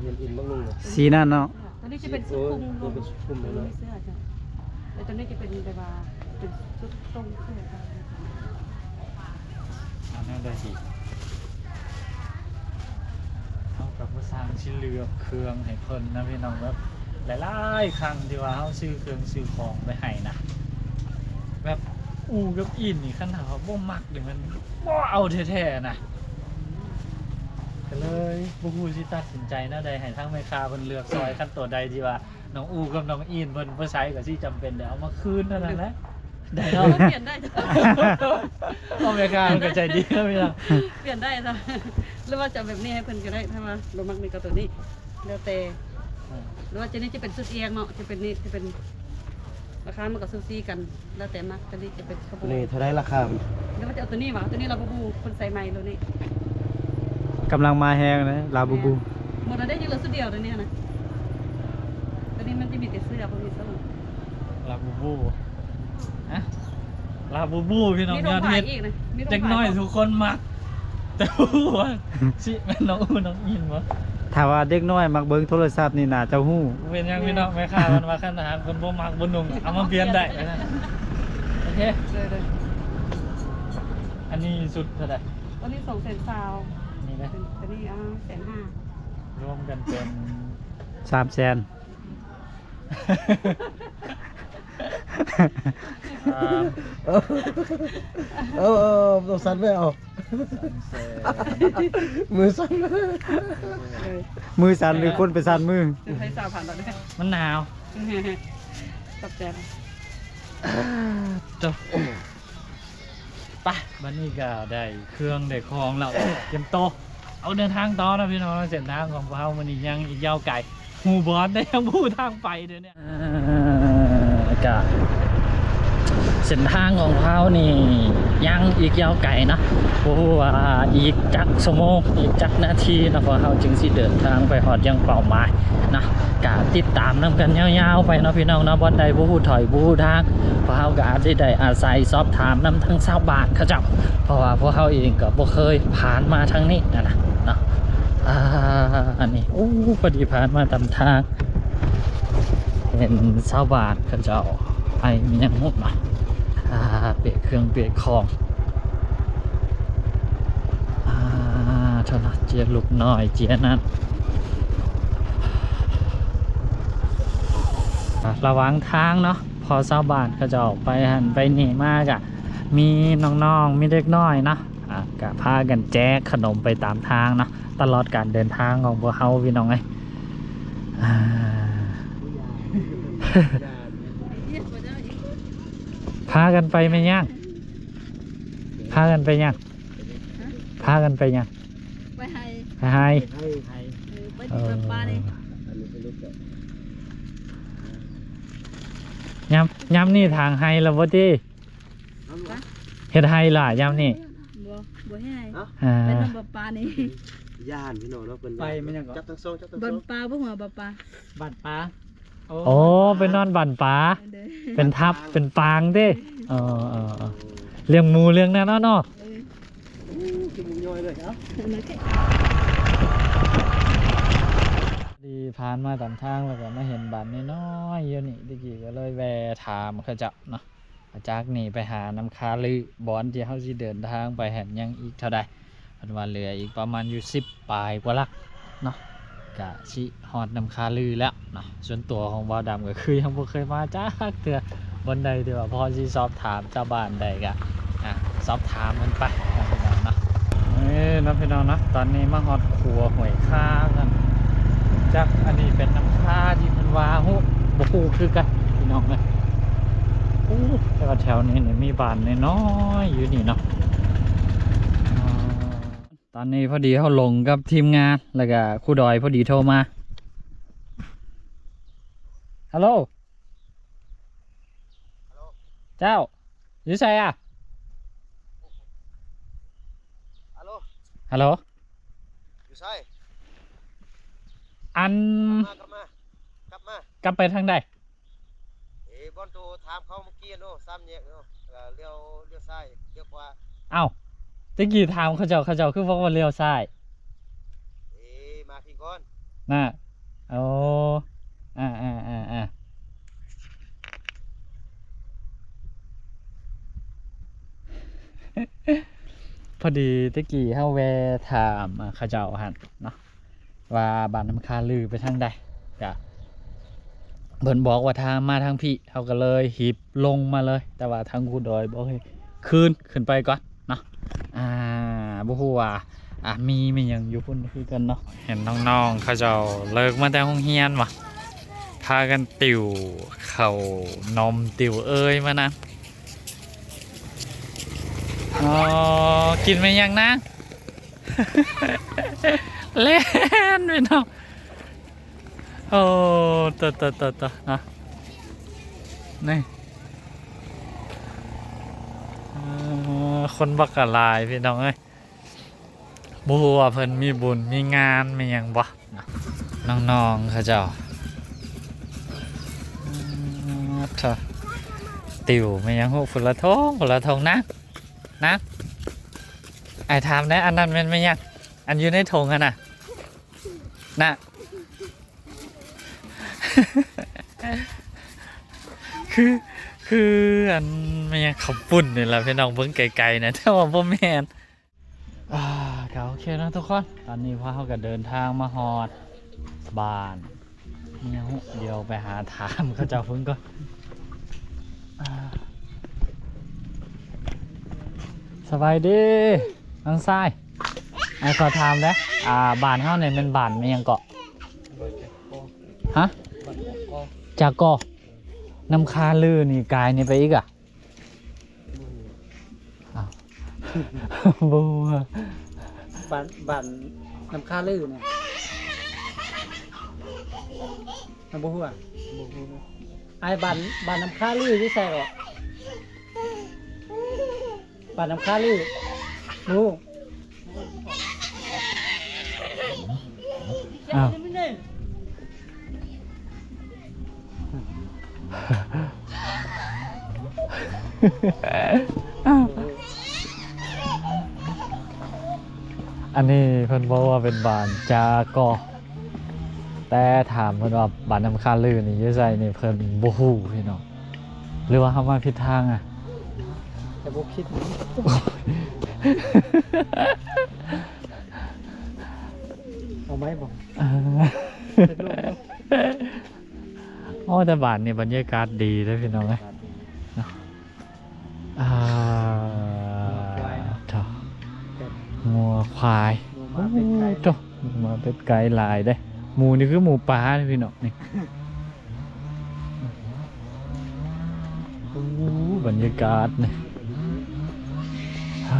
ເຫັນອີນມັກນຸ່ງນະ ສີນັ້ນເນາະ. ໂຕນີ້ຈະເປັນຊຸດຄຸມ ເອີ ເປັນຊຸດຄຸມເລີຍເນາະ. ມີເສື້ອເຈົ້າ ແລ້ວໂຕນີ້ຈະເປັນແບບວ່າເປັນຊຸດຊົງເສື້ອ. ເອົາແນວໃດດີ? ເຮົາກະບໍ່ຊ່າງຊິເລືອກເຄື່ອງໃຫ້ເພິ່ນນະພີ່ນ້ອງ. ແບບຫຼາຍໆຄັ້ງທີ່ວ່າເຮົາຊື້ເຄື່ອງຊື້ຂອງໄປໃຫ້ນະ ແບບອູກັບອີນນີ້ ຄັນຖ້າວ່າບໍ່ມັກນີ້ມັນບໍ່ເອົາແທ້ໆນະ. ກະເລີຍບໍ່ຮູ້ຊິຕັດສິນໃຈແນວໃດ ໃຫ້ທາງແມ່ຄ້າເພິ່ນເລືອກຊ່ອຍ. ຄັນໂຕໃດທີ່ວ່າ ນ້ອງອູກັບນ້ອງອີນເພິ່ນບໍ່ໃຊ້ ກະຊິຈຳເປັນໄດ້ເອົາມາຄືນເທົ່ານັ້ນແຫຼະ. ໄດ້ເນາະ ປ່ຽນໄດ້. ເອົາແມ່ຄ້າເພິ່ນກະໃຈດີເນາະພີ່ນ້ອງ. ປ່ຽນໄດ້ເນາະ ຫຼືວ່າຈະເອົາແບບນີ້ໃຫ້ເພິ່ນກະໄດ້. ຖ້າວ່າບໍ່ມັກນີ້ກະໂຕນີ້ ແລ້ວແຕ່. ອ່າ ຫຼືວ່າໂຕນີ້ຈະເປັນຊຸດອຽງເນາະ ຈະເປັນນີ້ ຈະເປັນ ລາຄາມັນກະສູສີກັນ ແລ້ວແຕ່ມັກ. ໂຕນີ້ຈະເປັນຂະບວນ. ໂຕນີ້ເທົ່າໃດລາຄາມັນ? ຫຼືວ່າຈະເອົາໂຕນີ້ຫວາ? ໂຕນີ້ລາບູບູ ເພິ່ນໃສ່ໃໝ່ໂລດນີ້. ກຳລັງມາແຮງເລີຍລາບູບູ. ໝົດແລ້ວເດ້ ຍັງເຫຼືອຊຸດດຽວໂຕນີ້ນະ. ໂຕນີ້ມັນຈະມີແຕ່ເສື້ອ ບໍ່ມີໂສ້. ລາບູບູ ອະ ລາບູບູພີ່ນ້ອງ. ມີຖົງຜ້າອີກນະ ມີຖົງຜ້າອີກ. ເດັກນ້ອຍທຸກຄົນມັກ ແຕ່ບໍ່ຮູ້ວ່າຊິແມ່ນນ້ອງອູນ້ອງອີນບໍ່. ຖ້າວ່າເດັກນ້ອຍມັກເບິ່ງໂທລະສັບນີ້ໜ້າຈະຮູ້. ເປັນຫຍັງພີ່ນ້ອງ ແມ່ຄ້າເພິ່ນວ່າ ຄັນຫາກເພິ່ນບໍ່ມັກບໍ່ນຸ່ງ ເອົາມາປ່ຽນໄດ້. ໂອເຄ ເດີໆ. ອັນນີ້ຊຸດເທົ່າໃດ? ອັນນີ້ສອງແສນຊາວ. ນີ້ນະ ອັນນີ້ ອ່າ ແສນຫ້າ. ລວມກັນເປັນສາມແສນ. ເອີ ເອີ ເອີ ຕ້ອງສັ່ນໄວ້ເອົາ ມືສັ່ນ ມືສັ່ນ ຫຼືຄົນໄປສັ່ນມື ໃຫ້ສາມພັນແລ້ວເດ້ ມັນໜາວ ຂອບໃຈນະ ໂຕ ໄປ ບັດນີ້ກໍໄດ້ເຄື່ອງໄດ້ຂອງແລ້ວ ຕຽມໂຕ ອອກເດີນທາງຕໍ່ເນາະພີ່ນ້ອງເນາະ. ເສັ້ນທາງຂອງພວກເຮົາມື້ນີ້ຍັງອີກຍາວໄກ ຮູ້ບ່ອນແຕ່ຍັງບໍ່ຮູ້ທາງໄປເດ້ ເອີ ກະເສັ້ນທາງຂອງເຮົານີ້ຍັງອີກຍາວໄກເນາະ ບໍ່ຮູ້ວ່າອີກຈັກຊົ່ວໂມງ ອີກຈັກນາທີເນາະ ພວກເຮົາຈຶ່ງຊິເດີນທາງໄປຮອດຍັງເປົ້າໝາຍເນາະ. ກະຕິດຕາມນຳກັນຍາວໆໄປເນາະພີ່ນ້ອງເນາະ ບ່ອນໃດບໍ່ຮູ້ຖອຍບໍ່ຮູ້ທາງ ພວກເຮົາກະອາດຊິໄດ້ອາໄສສອບຖາມນຳທາງຊາວບ້ານເຂົາເຈົ້າ ເພາະວ່າພວກເຮົາເອງກະບໍ່ເຄີຍຜ່ານມາທາງນີ້ຫັ້ນນະເນາະ. ອ່າ ອັນນີ້ ໂອ້ ພໍດີຜ່ານມາຕາມທາງ ເຫັນຊາວບ້ານເຂົາເຈົ້າໄປມີຫຍັງຫຸເນາະ ອ່າ ເປເຄື່ອງເປຂອງ ອ່າ ເທົ່ານັ້ນ ເຈຍລູກນ້ອຍ ເຈຍນັ້ນ ອ່າ ລະຫວ່າງທາງເນາະ ພໍຊາວບ້ານເຂົາເຈົ້າໄປຫັ້ນໄປນີ້ມາ ກະມີນ້ອງໆ ມີເດັກນ້ອຍເນາະ ອ່າ ກະພາກັນແຈກຂະໜົມໄປຕາມທາງເນາະ ຕະຫຼອດການເດີນທາງຂອງພວກເຮົາ ພີ່ນ້ອງເອີຍ. ອ່າ ພາກັນໄປແມ່ນຫຍັງ? ພາກັນໄປຫຍັງ? ຮະ? ພາກັນໄປຫຍັງ? ໄປໄຮ່ ໄປໄຮ່ ໄປໄຮ່ ເອີ ໄປ ເອີ ບາດປ່ານີ້ ຍາມ ຍາມນີ້ຖາງໄຮ່ແລ້ວບໍ່ຕິ? ຮະ? ເຮັດໄຮ່ຫຼາຍຍາມນີ້? ບໍ່ ບໍ່ເຮັດໄຮ່ ຮະ? ອ່າ ໄປນຳບາດປ່ານີ້ ຢ້ານພີ່ນ້ອງເນາະ ເພິ່ນ ໄປແມ່ນຫຍັງເກາະ? ຈັບທັງສອງ ຈັບທັງສອງ ບາດປ່າ ບໍ່ຮູ້ວ່າບາດປ່າ ບາດປ່າ ໂອ້ ອໍ ໄປນອນບ້ານປາ ເອີ ເປັນທັບ ເປັນປາງເດ້ ເອີ ເອີ ເອີ ລ້ຽງໝູລ້ຽງນັ້ນເນາະ ເນາະ ເອີ ໂອ້ ກິນໝູຍ່ອຍເລີຍ ເອົາ ດີຜ່ານມາຕາມທາງ ແລ້ວກໍມາເຫັນບ້ານນ້ອຍໆຢູ່ນີ້ ຕະກີ້ກໍເລີຍແວ່ຖາມເຂົາເຈົ້າເນາະ ຈາກນີ້ໄປຫານ້ຳຄາລື ບ່ອນທີ່ເຮົາຊິເດີນທາງໄປຫັ້ນຍັງອີກເທົ່າໃດ? ເພິ່ນວ່າເຫຼືອອີກປະມານຢູ່ສິບປາຍກວ່າຫຼັກເນາະ ກະຊິຮອດນ້ຳຄາລືແລ້ວເນາະ. ສ່ວນຕົວຂອງບ່າວດຳກໍຄືຍັງບໍ່ເຄີຍມາຈັກເທື່ອ ບ່ອນໃດທີ່ວ່າພໍຊິສອບຖາມຊາວບ້ານໄດ້ກະ ອ່າ ສອບຖາມເພິ່ນໄປເນາະ ເອີ ເນາະ ພີ່ນ້ອງເນາະ. ຕອນນີ້ມາຮອດຂົວຫ້ວຍຄາແລ້ວ ຈັກອັນນີ້ເປັນນ້ຳຄາທີ່ເພິ່ນວ່າຮູ້ ບໍ່ຮູ້ຄືກັນ ພີ່ນ້ອງເອີຍ. ໂອ້ ແຕ່ວ່າແຖວນີ້ນີ້ມີບ້ານນ້ອຍໆຢູ່ນີ້ເນາະ. ຕອນນີ້ພໍດີເຮົາລົງກັບທີມງານ ແລ້ວກະຄູດອຍພໍດີໂທມາ. ຮັລໂຫຼ ເຈົ້າ ຢູ່ໃສອະ? ຮັລໂຫຼ ຮັລໂຫຼ ຢູ່ໃສ? ອັນ ກັບມາ ກັບມາ ກັບມາ ກັບໄປທາງໃດ? ເອີ ບ່ອນໂຕຖາມເຂົາເມື່ອກີ້ເນາະ ສາມແຍກເນາະ ແລ້ວລ້ຽວ ລ້ຽວຊ້າຍ ລ້ຽວຂວາ. ອ້າວ ຕະກີ້ຖາມເຂົາເຈົ້າ ເຂົາເຈົ້າຄືບອກວ່າລ້ຽວຊ້າຍ? ເອີ ມາພີ້ກ່ອນ ນະ. ໂອ້ ອາໆໆໆ ພໍດີຕະກີ້ເຮົາແວ່ຖາມ ອາ ເຂົາເຈົ້າຫັ້ນເນາະ ວ່າບ້ານນ້ຳຄາລືໄປທາງໃດ ກະເພິ່ນບອກວ່າທາງມາທາງພີ້ ເຮົາກໍເລີຍຮີບລົງມາເລີຍ ແຕ່ວ່າທາງຄູດອຍບອກໃຫ້ຄືນຂຶ້ນໄປກ່ອນເນາະ. ອ່າ ບໍ່ຮູ້ວ່າ ອ່າ ມີແມ່ນຫຍັງຢູ່ພຸ້ນຄືກັນເນາະ. ເຫັນນ້ອງໆເຂົາເຈົ້າເລີກມາແຕ່ໂຮງຮຽນບໍ ພາກັນຕິວເຂົ້າໜົມຕິວເອີຍມານຳ. ອໍ ກິນແມ່ນຫຍັງນາງ? ແລ່ນໄປເນາະ. ໂອ້ ຕະ ຕະ ຕະ ຕະ ນະ ນີ້ ເອີ ຄົນບັກກະຫຼາຍພີ່ນ້ອງເອີຍ. ບໍ່ຮູ້ວ່າເພິ່ນມີບຸນມີງານມີຫຍັງບໍ່ເນາະ ນ້ອງໆເຂົາເຈົ້າ. ເອີ ເທາະ ຕິວແມ່ນຫຍັງຮູ້ ພຸ້ນລະຖົງ ພຸ້ນລະຖົງ ນາງ ນາງ ອ້າຍຖາມແດ່ ອັນນັ້ນແມ່ນແມ່ນຫຍັງ ອັນຢູ່ໃນຖົງຫັ້ນນະ ນະ ຄື ຄືອັນແມ່ນຫຍັງ ເຂົ້າປຸ້ນນີ້ລະພີ່ນ້ອງ ເບິ່ງໄກໆນະ ແຕ່ວ່າບໍ່ແມ່ນ. ອ່າ ກໍໂອເຄເນາະທຸກຄົນ ຕອນນີ້ພວກເຮົາກໍເດີນທາງມາຮອດບ້ານ ແມ່ນຫຍັງ ດຽວໄປຫາຖາມເຂົາເຈົ້າເບິ່ງກ່ອນ. ສະບາຍດີນ້ອງຊາຍ. ອ້າຍຂໍຖາມແດ່ ອ່າ ບ້ານເຮົານີ້ແມ່ນບ້ານແມ່ນຫຍັງເກາະ? ຮະ? ຈາກກໍ ນ້ຳຄາລືນີ້ກາຍນີ້ໄປອີກອະ? ອ້າວ ບໍ່ຮູ້. ບ້ານ ບ້ານນ້ຳຄາລືນະ ນຳບໍ່ຮູ້ອະ? ບໍ່ຮູ້ນະ. ອ້າຍ ບ້ານ ບ້ານນ້ຳຄາລືຢູ່ໃສເກາະ? ບ້ານນ້ຳຄາລື ຮູ້? ອ້າວ ອັນນີ້ເພິ່ນບອກວ່າເປັນບ້ານຈາກໍ ແຕ່ຖາມເພິ່ນວ່າບ້ານນ້ຳຄາລືນີ້ຢູ່ໃສນີ້ ເພິ່ນບໍ່ຮູ້ພີ່ນ້ອງ. ຫຼືວ່າເຮົາມາຜິດທາງອະ? ຈະບໍ່ຄິດ ເອົາໄມ້ບໍ່? ເປັນລົມແລ້ວ. ໂອ້ ແຕ່ບ້ານນີ້ບັນຍາກາດດີເດ້ພີ່ນ້ອງເອີຍເນາະ. ອ່າ ງົວຄວາຍເນາະ ເຖາະ ງົວຄວາຍ ງົວມາເປັດໄກ່ ໂອ້ ເຖາະ ມາເປັດໄກ່ຫຼາຍເດ້. ໝູນີ້ຄືໝູປ່າເດ້ພີ່ນ້ອງນີ້. ໂອ້ ບັນຍາກາດນີ້ ເອີ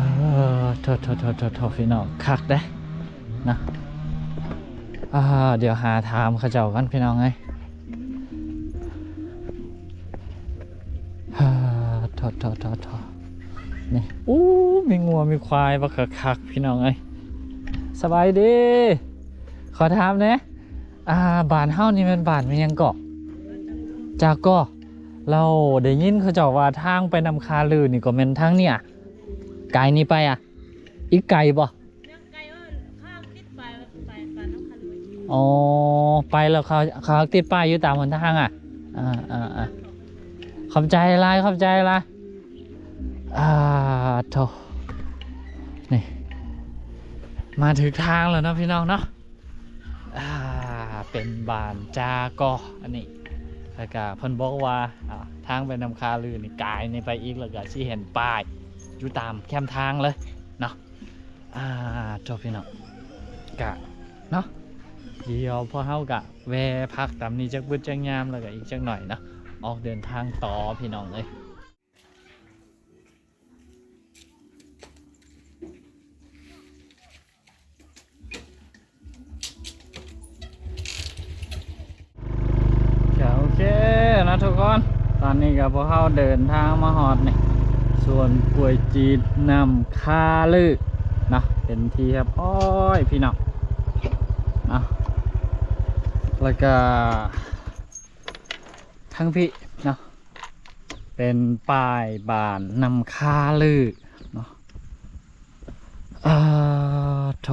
ໂທ ໂທ ໂທ ໂທ ໂທ ພີ່ນ້ອງ ຄັກເດ້ນະ. ອ່າ ດຽວຫາຖາມເຂົາເຈົ້າກ່ອນພີ່ນ້ອງເອີຍ. ອ່າ ໂທ ໂທ ໂທ ໂທ ນີ້ ໂອ້ ມີງົວມີຄວາຍບັກຄັກໆ ພີ່ນ້ອງເອີຍ. ສະບາຍດີ ຂໍຖາມແດ່ ອ່າ ບ້ານເຮົານີ້ແມ່ນບ້ານແມ່ນຫຍັງເກາະ? ຈາກໍ. ແລ້ວໄດ້ຍິນເຂົາເຈົ້າວ່າທາງໄປນ້ຳຄາລືນີ້ກໍແມ່ນທາງນີ້ອະ? ກາຍນີ້ໄປອະ? ອີກໄກບໍ່? ຍັງໄກວ່າ ຂ້າງຕິດປ້າຍໄປບ້ານນ້ຳຄາລື. ອໍ ໄປແລ້ວເຂົາ ເຂົາຕິດປ້າຍຢູ່ຕາມຫົນທາງອະ? ອ່າ ອ່າ ອ່າ ຂອບໃຈຫຼາຍ ຂອບໃຈຫຼາຍ. ອ່າ ໂທ ນີ້ ມາຖືກທາງແລ້ວເນາະພີ່ນ້ອງເນາະ. ອ່າ ເປັນບ້ານຈາກໍອັນນີ້ ແລ້ວກະເພິ່ນບອກວ່າ ອ່າ ທາງໄປນ້ຳຄາລືນີ້ກາຍນີ້ໄປອີກ ແລ້ວກະຊິເຫັນປ້າຍຢູ່ຕາມແຄມທາງເລີຍເນາະ. ອ່າ ໂທ ພີ່ນ້ອງ ກະເນາະ ດຽວພວກເຮົາກະແວ່ພັກຕາມນີ້ຈັກບຶດຈັກຍາມ ແລ້ວກະອີກຈັກໜ້ອຍເນາະ ອອກເດີນທາງຕໍ່ພີ່ນ້ອງເອີຍ. ກະໂອເຄເນາະທຸກຄົນ ຕອນນີ້ກະພວກເຮົາເດີນທາງມາຮອດນີ້ ສວນກ້ວຍຈີນນ້ຳຄາລືເນາະ ເປັນທີ່ຮຽບຮ້ອຍພີ່ນ້ອງເນາະ. ແລ້ວກະທາງພີ້ເນາະ ເປັນປ້າຍບ້ານນ້ຳຄາລືເນາະ. ເອີ ໂທ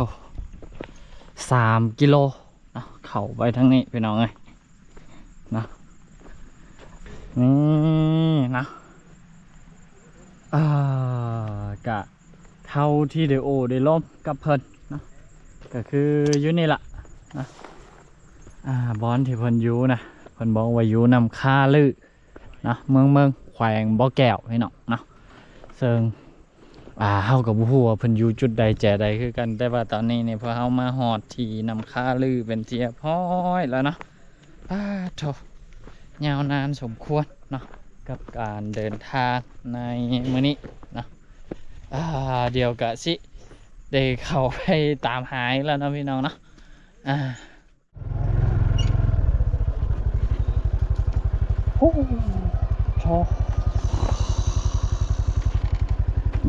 ສາມກິໂລເນາະ ເຂົ້າໄປທາງນີ້ພີ່ນ້ອງເອີຍເນາະ. ນີ້ເນາະ ເອີ ກະເທົ່າທີ່ໄດ້ໂອ້ໄດ້ລົມກັບເພິ່ນເນາະ ກະຄືຢູ່ນີ້ລະເນາະ. ອ່າ ບ່ອນທີ່ເພິ່ນຢູ່ນະ ເພິ່ນບອກວ່າຢູ່ນ້ຳຄາລື ເນາະ ເມືອງເມິງ ແຂວງບໍ່ແກ້ວ ພີ່ນ້ອງເນາະ. ເຊິ່ງ ອ່າ ເຮົາກໍບໍ່ຮູ້ວ່າເພິ່ນຢູ່ຈຸດໃດແຈໃດຄືກັນ ແຕ່ວ່າຕອນນີ້ນີ້ ພວກເຮົາມາຮອດທີ່ນ້ຳຄາລືເປັນທີ່ຮຽບຮ້ອຍແລ້ວເນາະ. ປາໂທ ຍາວນານສົມຄວນເນາະ ກັບການເດີນທາງໃນມື້ນີ້ເນາະ. ອ່າ ດຽວກະຊິໄດ້ເຂົ້າໄປຕາມຫາອີກແລ້ວເນາະ ພີ່ນ້ອງເນາະ. ອ່າ ໂອ້ໂຫ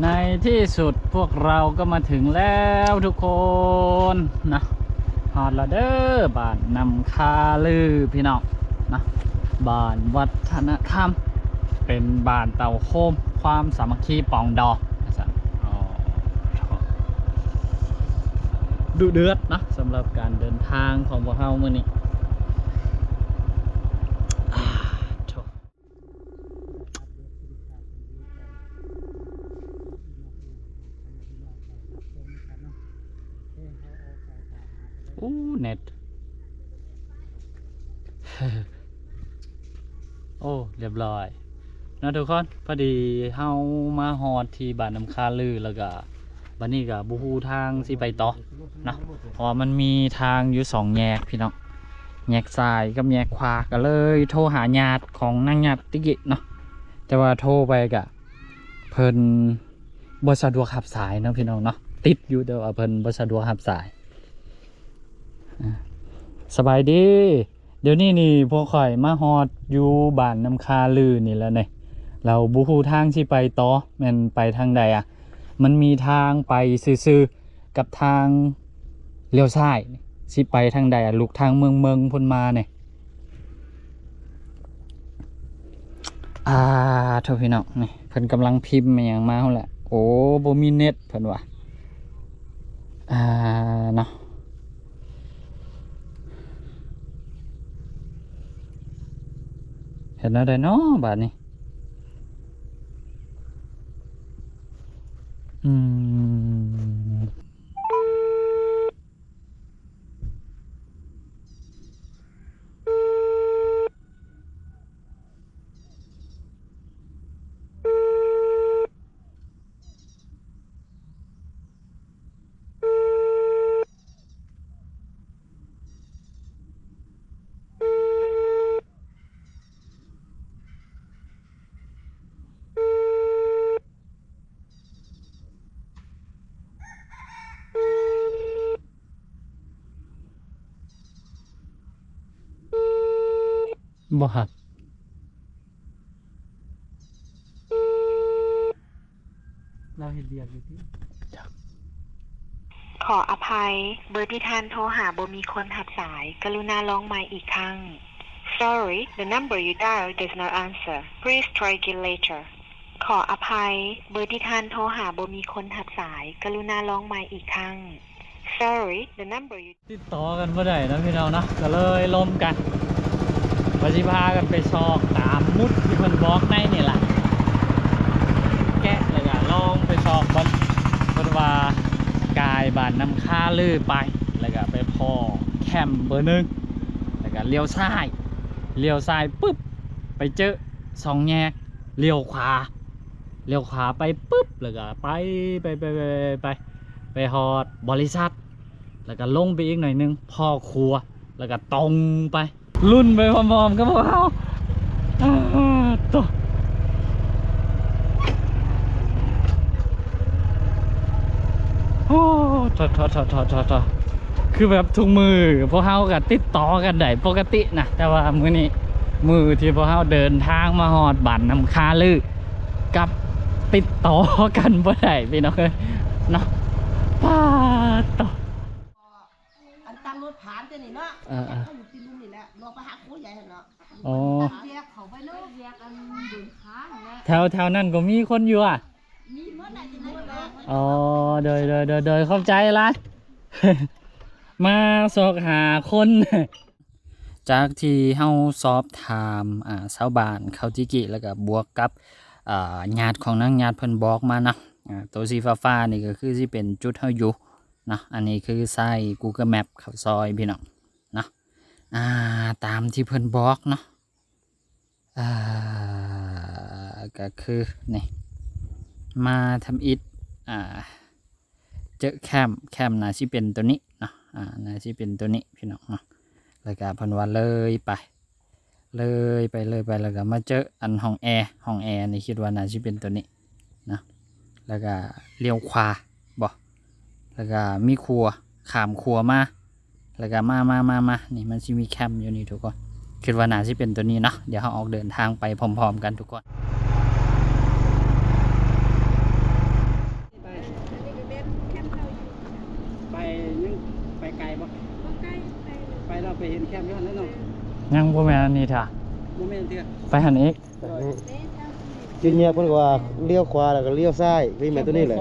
ໃນທີ່ສຸດພວກເຮົາກໍມາເຖິງແລ້ວທຸກຄົນນະ. ຮອດລະເດີ ບ້ານນ້ຳຄາລືພີ່ນ້ອງນະ, ບ້ານວັດທະນະທຳ ເປັນບ້ານເຕົ້າໂຮມ ຄວາມສາມັກຄີປອງດອງ ວ່າຊັ້ນ. ອໍ ດຸເດືອດເນາະ ສຳລັບການເດີນທາງຂອງພວກເຮົາມື້ນີ້. ອາ ໂທ້ ໂອ້ ເນັດ ໂອ້ ລຽບລ້ອຍ. ເນາະທຸກຄົນ. ພໍດີເຮົາມາຮອດທີ່ບ້ານນ້ຳຄາລື ແລ້ວກະບັດນີ້ກະບໍ່ຮູ້ທາງຊິໄປຕໍ່ເນາະ ເພາະວ່າມັນມີທາງຢູ່ສອງແຍກພີ່ນ້ອງ, ແຍກຊ້າຍກັບແຍກຂວາ. ກະເລີຍໂທຫາຍາດຂອງນາງຍາດຕິກິເນາະ, ແຕ່ວ່າໂທໄປກະເພິ່ນບໍ່ສະດວກຮັບສາຍເນາະພີ່ນ້ອງເນາະ, ຕິດຢູ່ ແຕ່ວ່າເພິ່ນບໍ່ສະດວກຮັບສາຍ. ອ່າ ສະບາຍດີ. ດຽວນີ້ນີ້ພວກຂ້ອຍມາຮອດຢູ່ບ້ານນ້ຳຄາລືນີ້ແລ້ວເນາະ, ແລ້ວບໍ່ຮູ້ທາງຊິໄປຕໍ່ ແມ່ນໄປທາງໃດອະ? ມັນມີທາງໄປຊື່ໆ ກັບທາງລ້ຽວຊ້າຍ ຊິໄປທາງໃດອະ? ລຸກທາງເມືອງເມືອງພຸ້ນມານີ້. ອ່າ ໂທພີ່ນ້ອງ ນີ້ເພິ່ນກຳລັງພິມອີ່ຫຍັງມາພຸ້ນແຫຼະ. ໂອ້ ບໍ່ມີເນັດເພິ່ນວ່າ. ອ່າ ເນາະ ເຮັດແນວໃດເນາະບາດນີ້? ອືມ. ບໍ່ຮັບ. ລາວເຮັດວຽກຢູ່ຕິ? ຂໍອະໄພ, ເບີທີ່ທ່ານໂທຫາບໍ່ມີຄົນຮັບສາຍ. ກະລຸນາລອງໃໝ່ອີກຄັ້ງ. Sorry, the number you dialed does not answer. Please try again later. ຂໍອະໄພ, ເບີທີ່ທ່ານໂທຫາບໍ່ມີຄົນຮັບສາຍ. ກະລຸນາລອງໃໝ່ອີກຄັ້ງ. Sorry, the number you ຕິດຕໍ່ກັນບໍ່ໄດ້ເນາະພີ່ນ້ອງເນາະ, ກະເລີຍລົມກັນ ວ່າຊິພາກັນໄປຊອກຕາມໝຸດທີ່ເພິ່ນບອກໃນນີ້ລະ. ແກະແລ້ວກະລອງໄປຊອກເບິ່ງ. ເພິ່ນວ່າກາຍບ້ານນ້ຳຄາລືໄປ ແລ້ວກະໄປພໍ້ແຄມເບີໜຶ່ງ ແລ້ວກະລ້ຽວຊ້າຍ, ລ້ຽວຊ້າຍປຶບ ໄປເຈີສອງແຍກ, ລ້ຽວຂວາ, ລ້ຽວຂວາໄປປຶບ ແລ້ວກະໄປ ໄປ ໄປ ໄປ ໄປ ໄປຮອດບໍລິສັດ. ແລ້ວກະລົງໄປອີກໜ້ອຍໜຶ່ງ ພໍ້ຂົວ ແລ້ວກະຕົງໄປ. ລຸ້ນໄປພ້ອມໆກັບພວກເຮົາ. ອາໂຕ ໂອ້ ໂທ້ໆໆໆ ຄືແບບທຸກມື້ພວກເຮົາກະຕິດຕໍ່ກັນໄດ້ປົກກະຕິນະ, ແຕ່ວ່າມື້ນີ້ ມື້ທີ່ພວກເຮົາເດີນທາງມາຮອດບ້ານນ້ຳຄາລື ກັບຕິດຕໍ່ກັນບໍ່ໄດ້ພີ່ນ້ອງເອີຍເນາະ. ປາດໂຕ ອັນຕັ້ງລົດຜ່ານແຕ່ນີ້ເນາະ. ເອີໆ ຢູ່ຕີນລຸ່ມນີ້ແຫຼະ ລອງໄປຫາໂຄໃຫຍ່ຫັ້ນເນາະ. ອໍ ແຍກເຂົ້າໄປເນາະ ແຍກອັນເດີນທາງແຫຼະ. ແຖວ ແຖວນັ້ນກໍມີຄົນຢູ່ອະ? ມີໝົດແຫຼະ ທີ່ນັ້ນແຫຼະ. ອໍ ໂດຍ ໂດຍ ໂດຍ ໂດຍ ຂອບໃຈຫຼາຍ. ມາຊອກຫາຄົນ ຈາກທີ່ເຮົາສອບຖາມ ອ່າ ຊາວບ້ານເຂົາຕິກິ ແລ້ວກະບວກກັບ ອ່າ ຍາດຂອງນາງຍາດເພິ່ນບອກມາເນາະ. ອ່າ ໂຕສີຟ້າໆນີ້ກໍຄືຊິເປັນຈຸດເຮົາຢູ່ເນາະ, ອັນນີ້ຄືໃຊ້ Google Map ເຂົ້າຊອຍພີ່ນ້ອງເນາະ. ອ່າ ຕາມທີ່ເພິ່ນບອກເນາະ. ອ່າ ກໍຄືນີ້ ມາທຳອິດ ອ່າ ເຈີແຄມ ແຄມໜ້າຊິເປັນໂຕນີ້ເນາະ, ອ່າ ໜ້າຊິເປັນໂຕນີ້ພີ່ນ້ອງເນາະ. ແລ້ວກະເພິ່ນວ່າເລີຍໄປ ເລີຍໄປ ເລີຍໄປ ແລ້ວກະມາເຈີອັນຫ້ອງແອ ຫ້ອງແອນີ້ຄິດວ່າໜ້າຊິເປັນໂຕນີ້ເນາະ. ແລ້ວກະລ້ຽວຂວາບໍ ແລ້ວກະມີຂົວ ຂ້າມຂົວມາ ແລ້ວກະມາ ມາ ມາ ມາ ນີ້ມັນຊິມີແຄມຢູ່ນີ້ທຸກຄົນ. ຄິດວ່າໜ້າຊິເປັນໂຕນີ້ເນາະ. ດຽວເຮົາອອກເດີນທາງໄປພ້ອມໆກັນທຸກຄົນ. ໄປ ຍັງໄປໄກບໍ່? ບໍ່ໄກ ໄປ ໄປແລ້ວໄປເຫັນແຄມຢູ່ຫັ້ນແຫຼະເນາະ. ຍັງບໍ່ແມ່ນອັນນີ້ເທື່ອ. ບໍ່ແມ່ນເທື່ອ. ໄປຫັ້ນອີກ. ຈຸດແຍກເພິ່ນກໍວ່າລ້ຽວຂວາ ແລ້ວກໍລ້ຽວຊ້າຍ ຄືແມ່ນໂຕນີ້ແຫຼະ.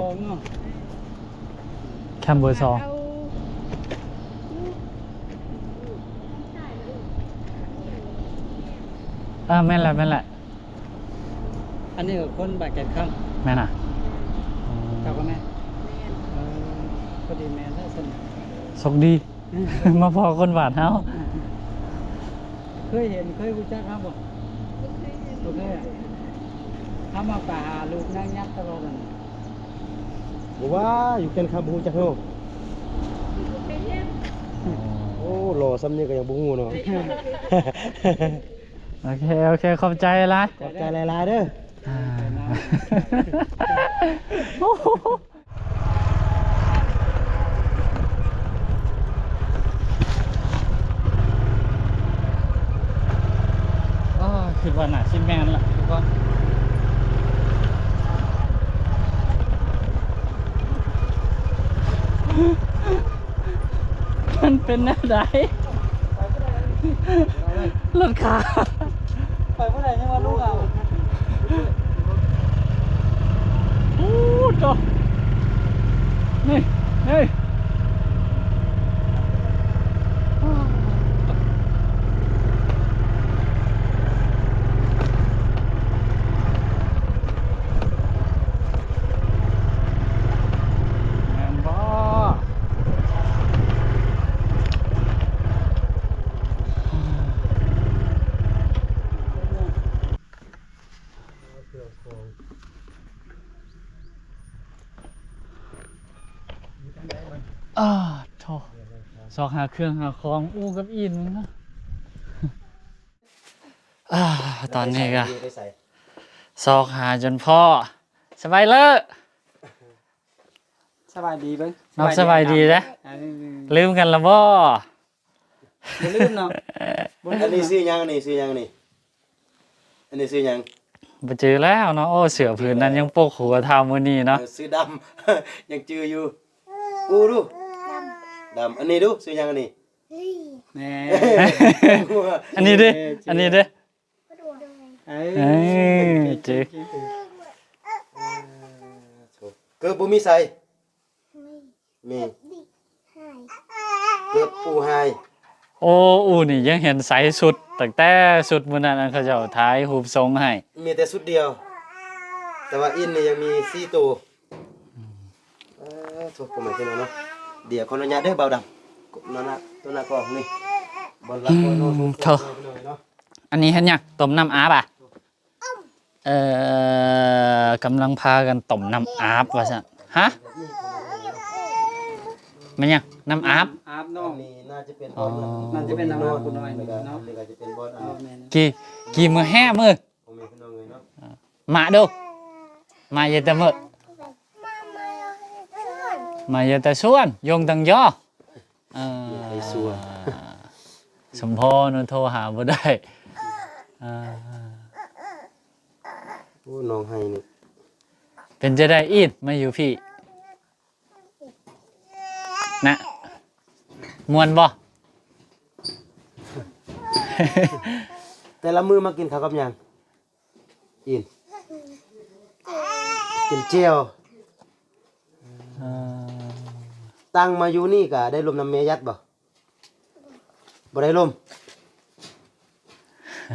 ແຄມເບີສອງ. ອ່າ ແມ່ນແຫຼະ ແມ່ນແຫຼະ. ອັນນີ້ກໍຄົນບາດແກ່ນຄຳ. ແມ່ນນະ? ເຈົ້າກໍແມ່ນ? ແມ່ນ. ເອີ ພໍດີແມ່ນແລ້ວຊັ້ນ. ໂຊກດີ ມາພໍ້ຄົນບ້ານເຮົາ. ເຄີຍເຫັນ ເຄີຍຮູ້ຈັກເຮົາບໍ່? ບໍ່ເຄີຍເຫັນ ບໍ່ເຄີຍ. ເຮົາມາໄປຫາລູກນາງຍັດຕະຫຼອດນັ້ນ. ບໍ່ວ່າຢູ່ແກ່ນຄຳບໍ່ຮູ້ຈັກເຮົາ. ໂອ້ ຫຼໍ່ສ່ຳນີ້ກໍຍັງບໍ່ຮູ້ເນາະ. ໂອເຄ ໂອເຄ ຂອບໃຈຫຼາຍ. ຂອບໃຈຫຼາຍໆເດີ. ອ່າ ອໍ ຄິດວ່າໜ້າຊິແມ່ນລະທຸກຄົນ. ມັນເປັນແນວໃດ? ລົດຂາ ໄປບໍ່ໄດ້ ຍັງວ່າລູກເອົາ. ໂອ້ໂຕ ນີ້ ນີ້ ແມ່ນບໍ່? ອາ ໂທ້ ຊອກຫາເຄື່ອງຫາຂອງ ອູກັບອີນນະ. ອາ ຕອນນີ້ກະຊອກຫາຈົນພໍ້. ສະບາຍເລີ ສະບາຍດີເບິ່ງ ເນາະ ສະບາຍດີເດ້. ເອີ ລືມກັນລະບໍ່? ບໍ່ລືມເນາະ. ອັນນີ້ຊື່ຫຍັງ? ອັນນີ້ຊື່ຫຍັງນີ້? ອັນນີ້ຊື່ຫຍັງ? ບໍ່ຈື່ແລ້ວເນາະ. ໂອ້ ເສື້ອຜືນນັ້ນຍັງປົກຫົວເທົ່າມື້ນີ້ເນາະ. ເອີ ຊື່ດຳ ຍັງຈື່ຢູ່. ອູດູ ດຳ ດຳ. ອັນນີ້ດູ ຊື່ຫຍັງອັນນີ້? ແນ່ ອັນນີ້ເດ້ ເອີ ອັນນີ້ເດ້. ເອີ ເອີ ເກັ່ງ ເກັ່ງ ເກີບບໍ່ມີໃສ່ ມີ ເກີບອູຫາຍ. ໂອ້ ອູນີ້ຍັງເຫັນໃສ່ຊຸດ ຕັ້ງແຕ່ຊຸດມື້ນັ້ນ ອັນເຂົາເຈົ້າຖ່າຍຮູບສົ່ງໃຫ້ ມີແຕ່ຊຸດດຽວ ແຕ່ວ່າອິນນີ້ຍັງມີສີ່ໂຕ. ເອີ ໂທ້ ພໍ່ແມ່ພີ່ນ້ອງເນາະ ດຽວຂໍອະນຸຍາດເດີ ບ່າວດຳ ໂຕໜ້າ ໂຕໜ້າກອງນີ້ ບ່ອນຫຼັບ ອືມ ບ່ອນນອນຂອງ ໂທ້ ເຈົ້າ ພີ່ນ້ອງເນາະ. ອັນນີ້ເຮັດຫຍັງ? ຕົ້ມນ້ຳອາບອະ? ເອີ ກຳລັງພາກັນຕົ້ມນ້ຳອາບວ່າຊັ້ນ. ຮະ? ແມ່ນຫຍັງ? ນ້ຳອາບ? ອາບນ້ອງ. ອັນນີ້ໜ້າຈະເປັນ ອໍ ບ່ອນ ໜ້າຈະເປັນນ້ຳອາບຜູ້ນ້ອຍນີ້ເນາະ. ອັນນີ້ກໍຈະເປັນບ່ອນ ອໍ ແມ່ນ ກີ່ ກີ່ມື້ແຮມື້ ພໍ່ແມ່ພີ່ນ້ອງເອີຍເນາະ. ມາດູ ມາເຢຍແຕ່ມື້ ມາ ມາເຢຍແຕ່ຊວນ ມາເຢຍແຕ່ຊວນ ຢົງຕັງຢໍ. ເອີ ໄປຊວນ ສົມພໍເນາະ ໂທຫາບໍ່ໄດ້. ເອີ ໂອ້ ນ້ອງໄຫ້ນີ້ ເປັນຈັ່ງໃດອີດ ມາຢູ່ພີ້ ນະ ມ່ວນບໍ່? ແຕ່ລະມື້ມາກິນເຂົ້າກັບຫຍັງ? ອີນ ກິນແຈ່ວ. ເອີ ຕັ້ງມາຢູ່ນີ້ກະໄດ້ລົມນຳແມ່ຍັດບໍ່? ບໍ່ໄດ້ລົມ.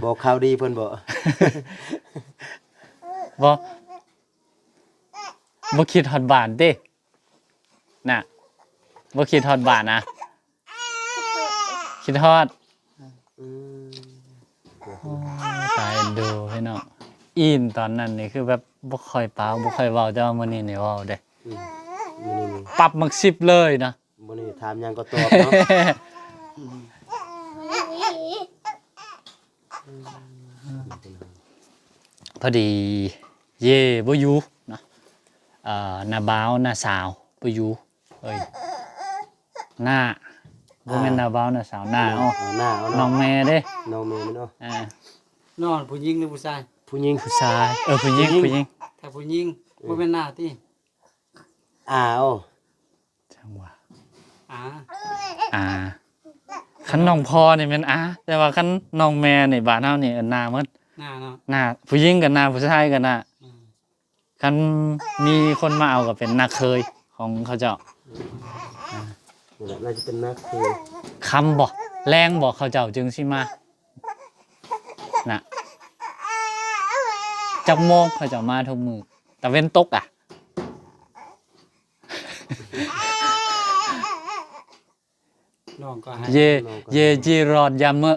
ບອກຂ່າວດີເພິ່ນບໍ່? ບໍ່ ບໍ່ຄິດຮອດບ້ານຕິ? ນະ ບໍ່ຄິດຮອດບ້ານນະ? ຄິດຮອດ. ອືມ ໂອ້ ຕາເອັນດູພີ່ນ້ອງ. ອີນຕອນນັ້ນນີ້ຄືແບບບໍ່ຄ່ອຍປາກ ບໍ່ຄ່ອຍເວົ້າ ແຕ່ວ່າມື້ນີ້ນີ້ເວົ້າເດ້. ອືມ ມື້ນີ້ນີ້ປັບມັກສິບເລີຍນະ. ມື້ນີ້ຖາມຫຍັງກໍຕອບເນາະ. ພໍດີເຢບໍ່ຢູ່ເນາະ ເອີ ນ້າບ່າວນ້າສາວບໍ່ຢູ່. ເອີຍ ນ້າ ບໍ່ແມ່ນ ອ່າ ນ້າບ່າວນ້າສາວ ນ້າ. ເອີ ເອົາ ເອົາ ນ້າ ເອົາ ນ້ອງແມ່ເດ້ ນ້ອງແມ່ມັນເນາະ. ອ່າ ນ້ອງຜູ້ຍິງຫຼືຜູ້ຊາຍ? ຜູ້ຍິງ. ຜູ້ຊາຍ. ເອີ ຜູ້ຍິງ ຜູ້ຍິງ ຜູ້ຍິງ. ຖ້າຜູ້ຍິງ ເອີ ບໍ່ແມ່ນນ້າຕິ? ອາ ເອົາ ຈັ່ງວ່າ ອາ ອາ. ຄັນນ້ອງພໍ່ນີ້ແມ່ນອາ ແຕ່ວ່າຄັນນ້ອງແມ່ນີ້ ບ້ານເຮົານີ້ເອີ້ນນ້າໝົດ. ນ້າເນາະ. ນ້າ ຜູ້ຍິງກໍນ້າ ຜູ້ຊາຍກໍນ້າ. ອືມ ຄັນມີຄົນມາເອົາກໍເປັນນ້າເຂີຍຂອງເຂົາເຈົ້າ. ອືມ ນີ້ແຫຼະ ໜ້າຈະເປັນນ້າເຂີຍ. ຄ່ຳບໍ່ ແລງບໍ່ ເຂົາເຈົ້າຈຶ່ງຊິມາ ນະ? ຈັກໂມງເຂົາເຈົ້າມາທຸກມື້ ຕາເວັນຕົກອະ? ນ້ອງກໍໃຫ້ ເຢ ນ້ອງກໍໃຫ້ ເຢຈີຣອດຢາມເມີ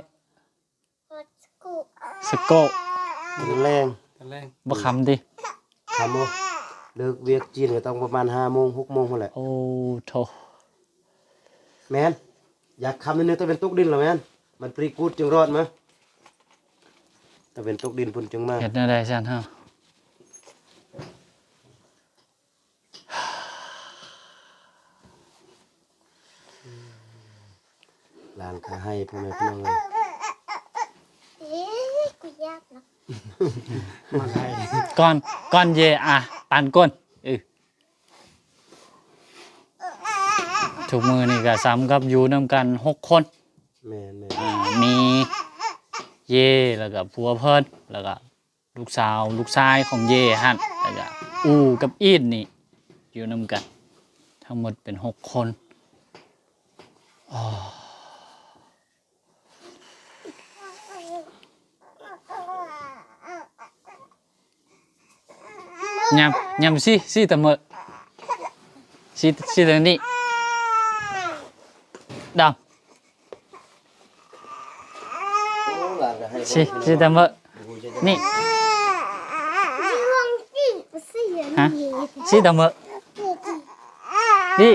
ສະໂກ ແລງ ຕອນແລງ ບໍ່ຄ່ຳຕິ? ຄ່ຳບໍ່? ເລີກວຽກຈີນກໍຕ້ອງປະມານຫ້າໂມງ ຫົກໂມງພຸ້ນແຫຼະ. ໂອ້ໂທ້ ແມ່ນ ຢາກຄ່ຳໜ້ອຍໜຶ່ງ ຕາເວັນຕົກດິນລະແມ່ນ ມັນປຣີກູດຈຶ່ງລອດມາ ຕາເວັນຕົກດິນພຸ້ນຈຶ່ງມາ. ເຮັດແນວໃດຊັ້ນເຮົາ? ຫຼານກໍໄຫ້ ພໍ່ແມ່ພີ່ນ້ອງເອີຍ. ເອີ ກູຢາກນະ ມັນໄຫ້ ກ່ອນ ກ່ອນເຢ ອ່ະ ປານກ່ອນ. ເອີ ທຸກມື້ນີ້ກໍສ່ຳກັບຢູ່ນຳກັນຫົກຄົນ. ແມ່ນໆ ອ່າ ມີເຢ ແລ້ວກໍຜົວເພິ່ນ ແລ້ວກໍ ລູກສາວ ລູກຊາຍຂອງເຢຫັ້ນ ແລ້ວກະອູກັບອີນນີ້ຢູ່ນຳກັນ ທັງໝົດເປັນຫົກຄົນ. ອໍ ຍຳ ຍຳຊິ ຊິຕະເໝີ ຊິ ຊິຕະນີ້ ດຳ. ຊິ ຊິຕະເໝີ ນີ້ ຮະ ຊິຕະເໝີ ນີ້.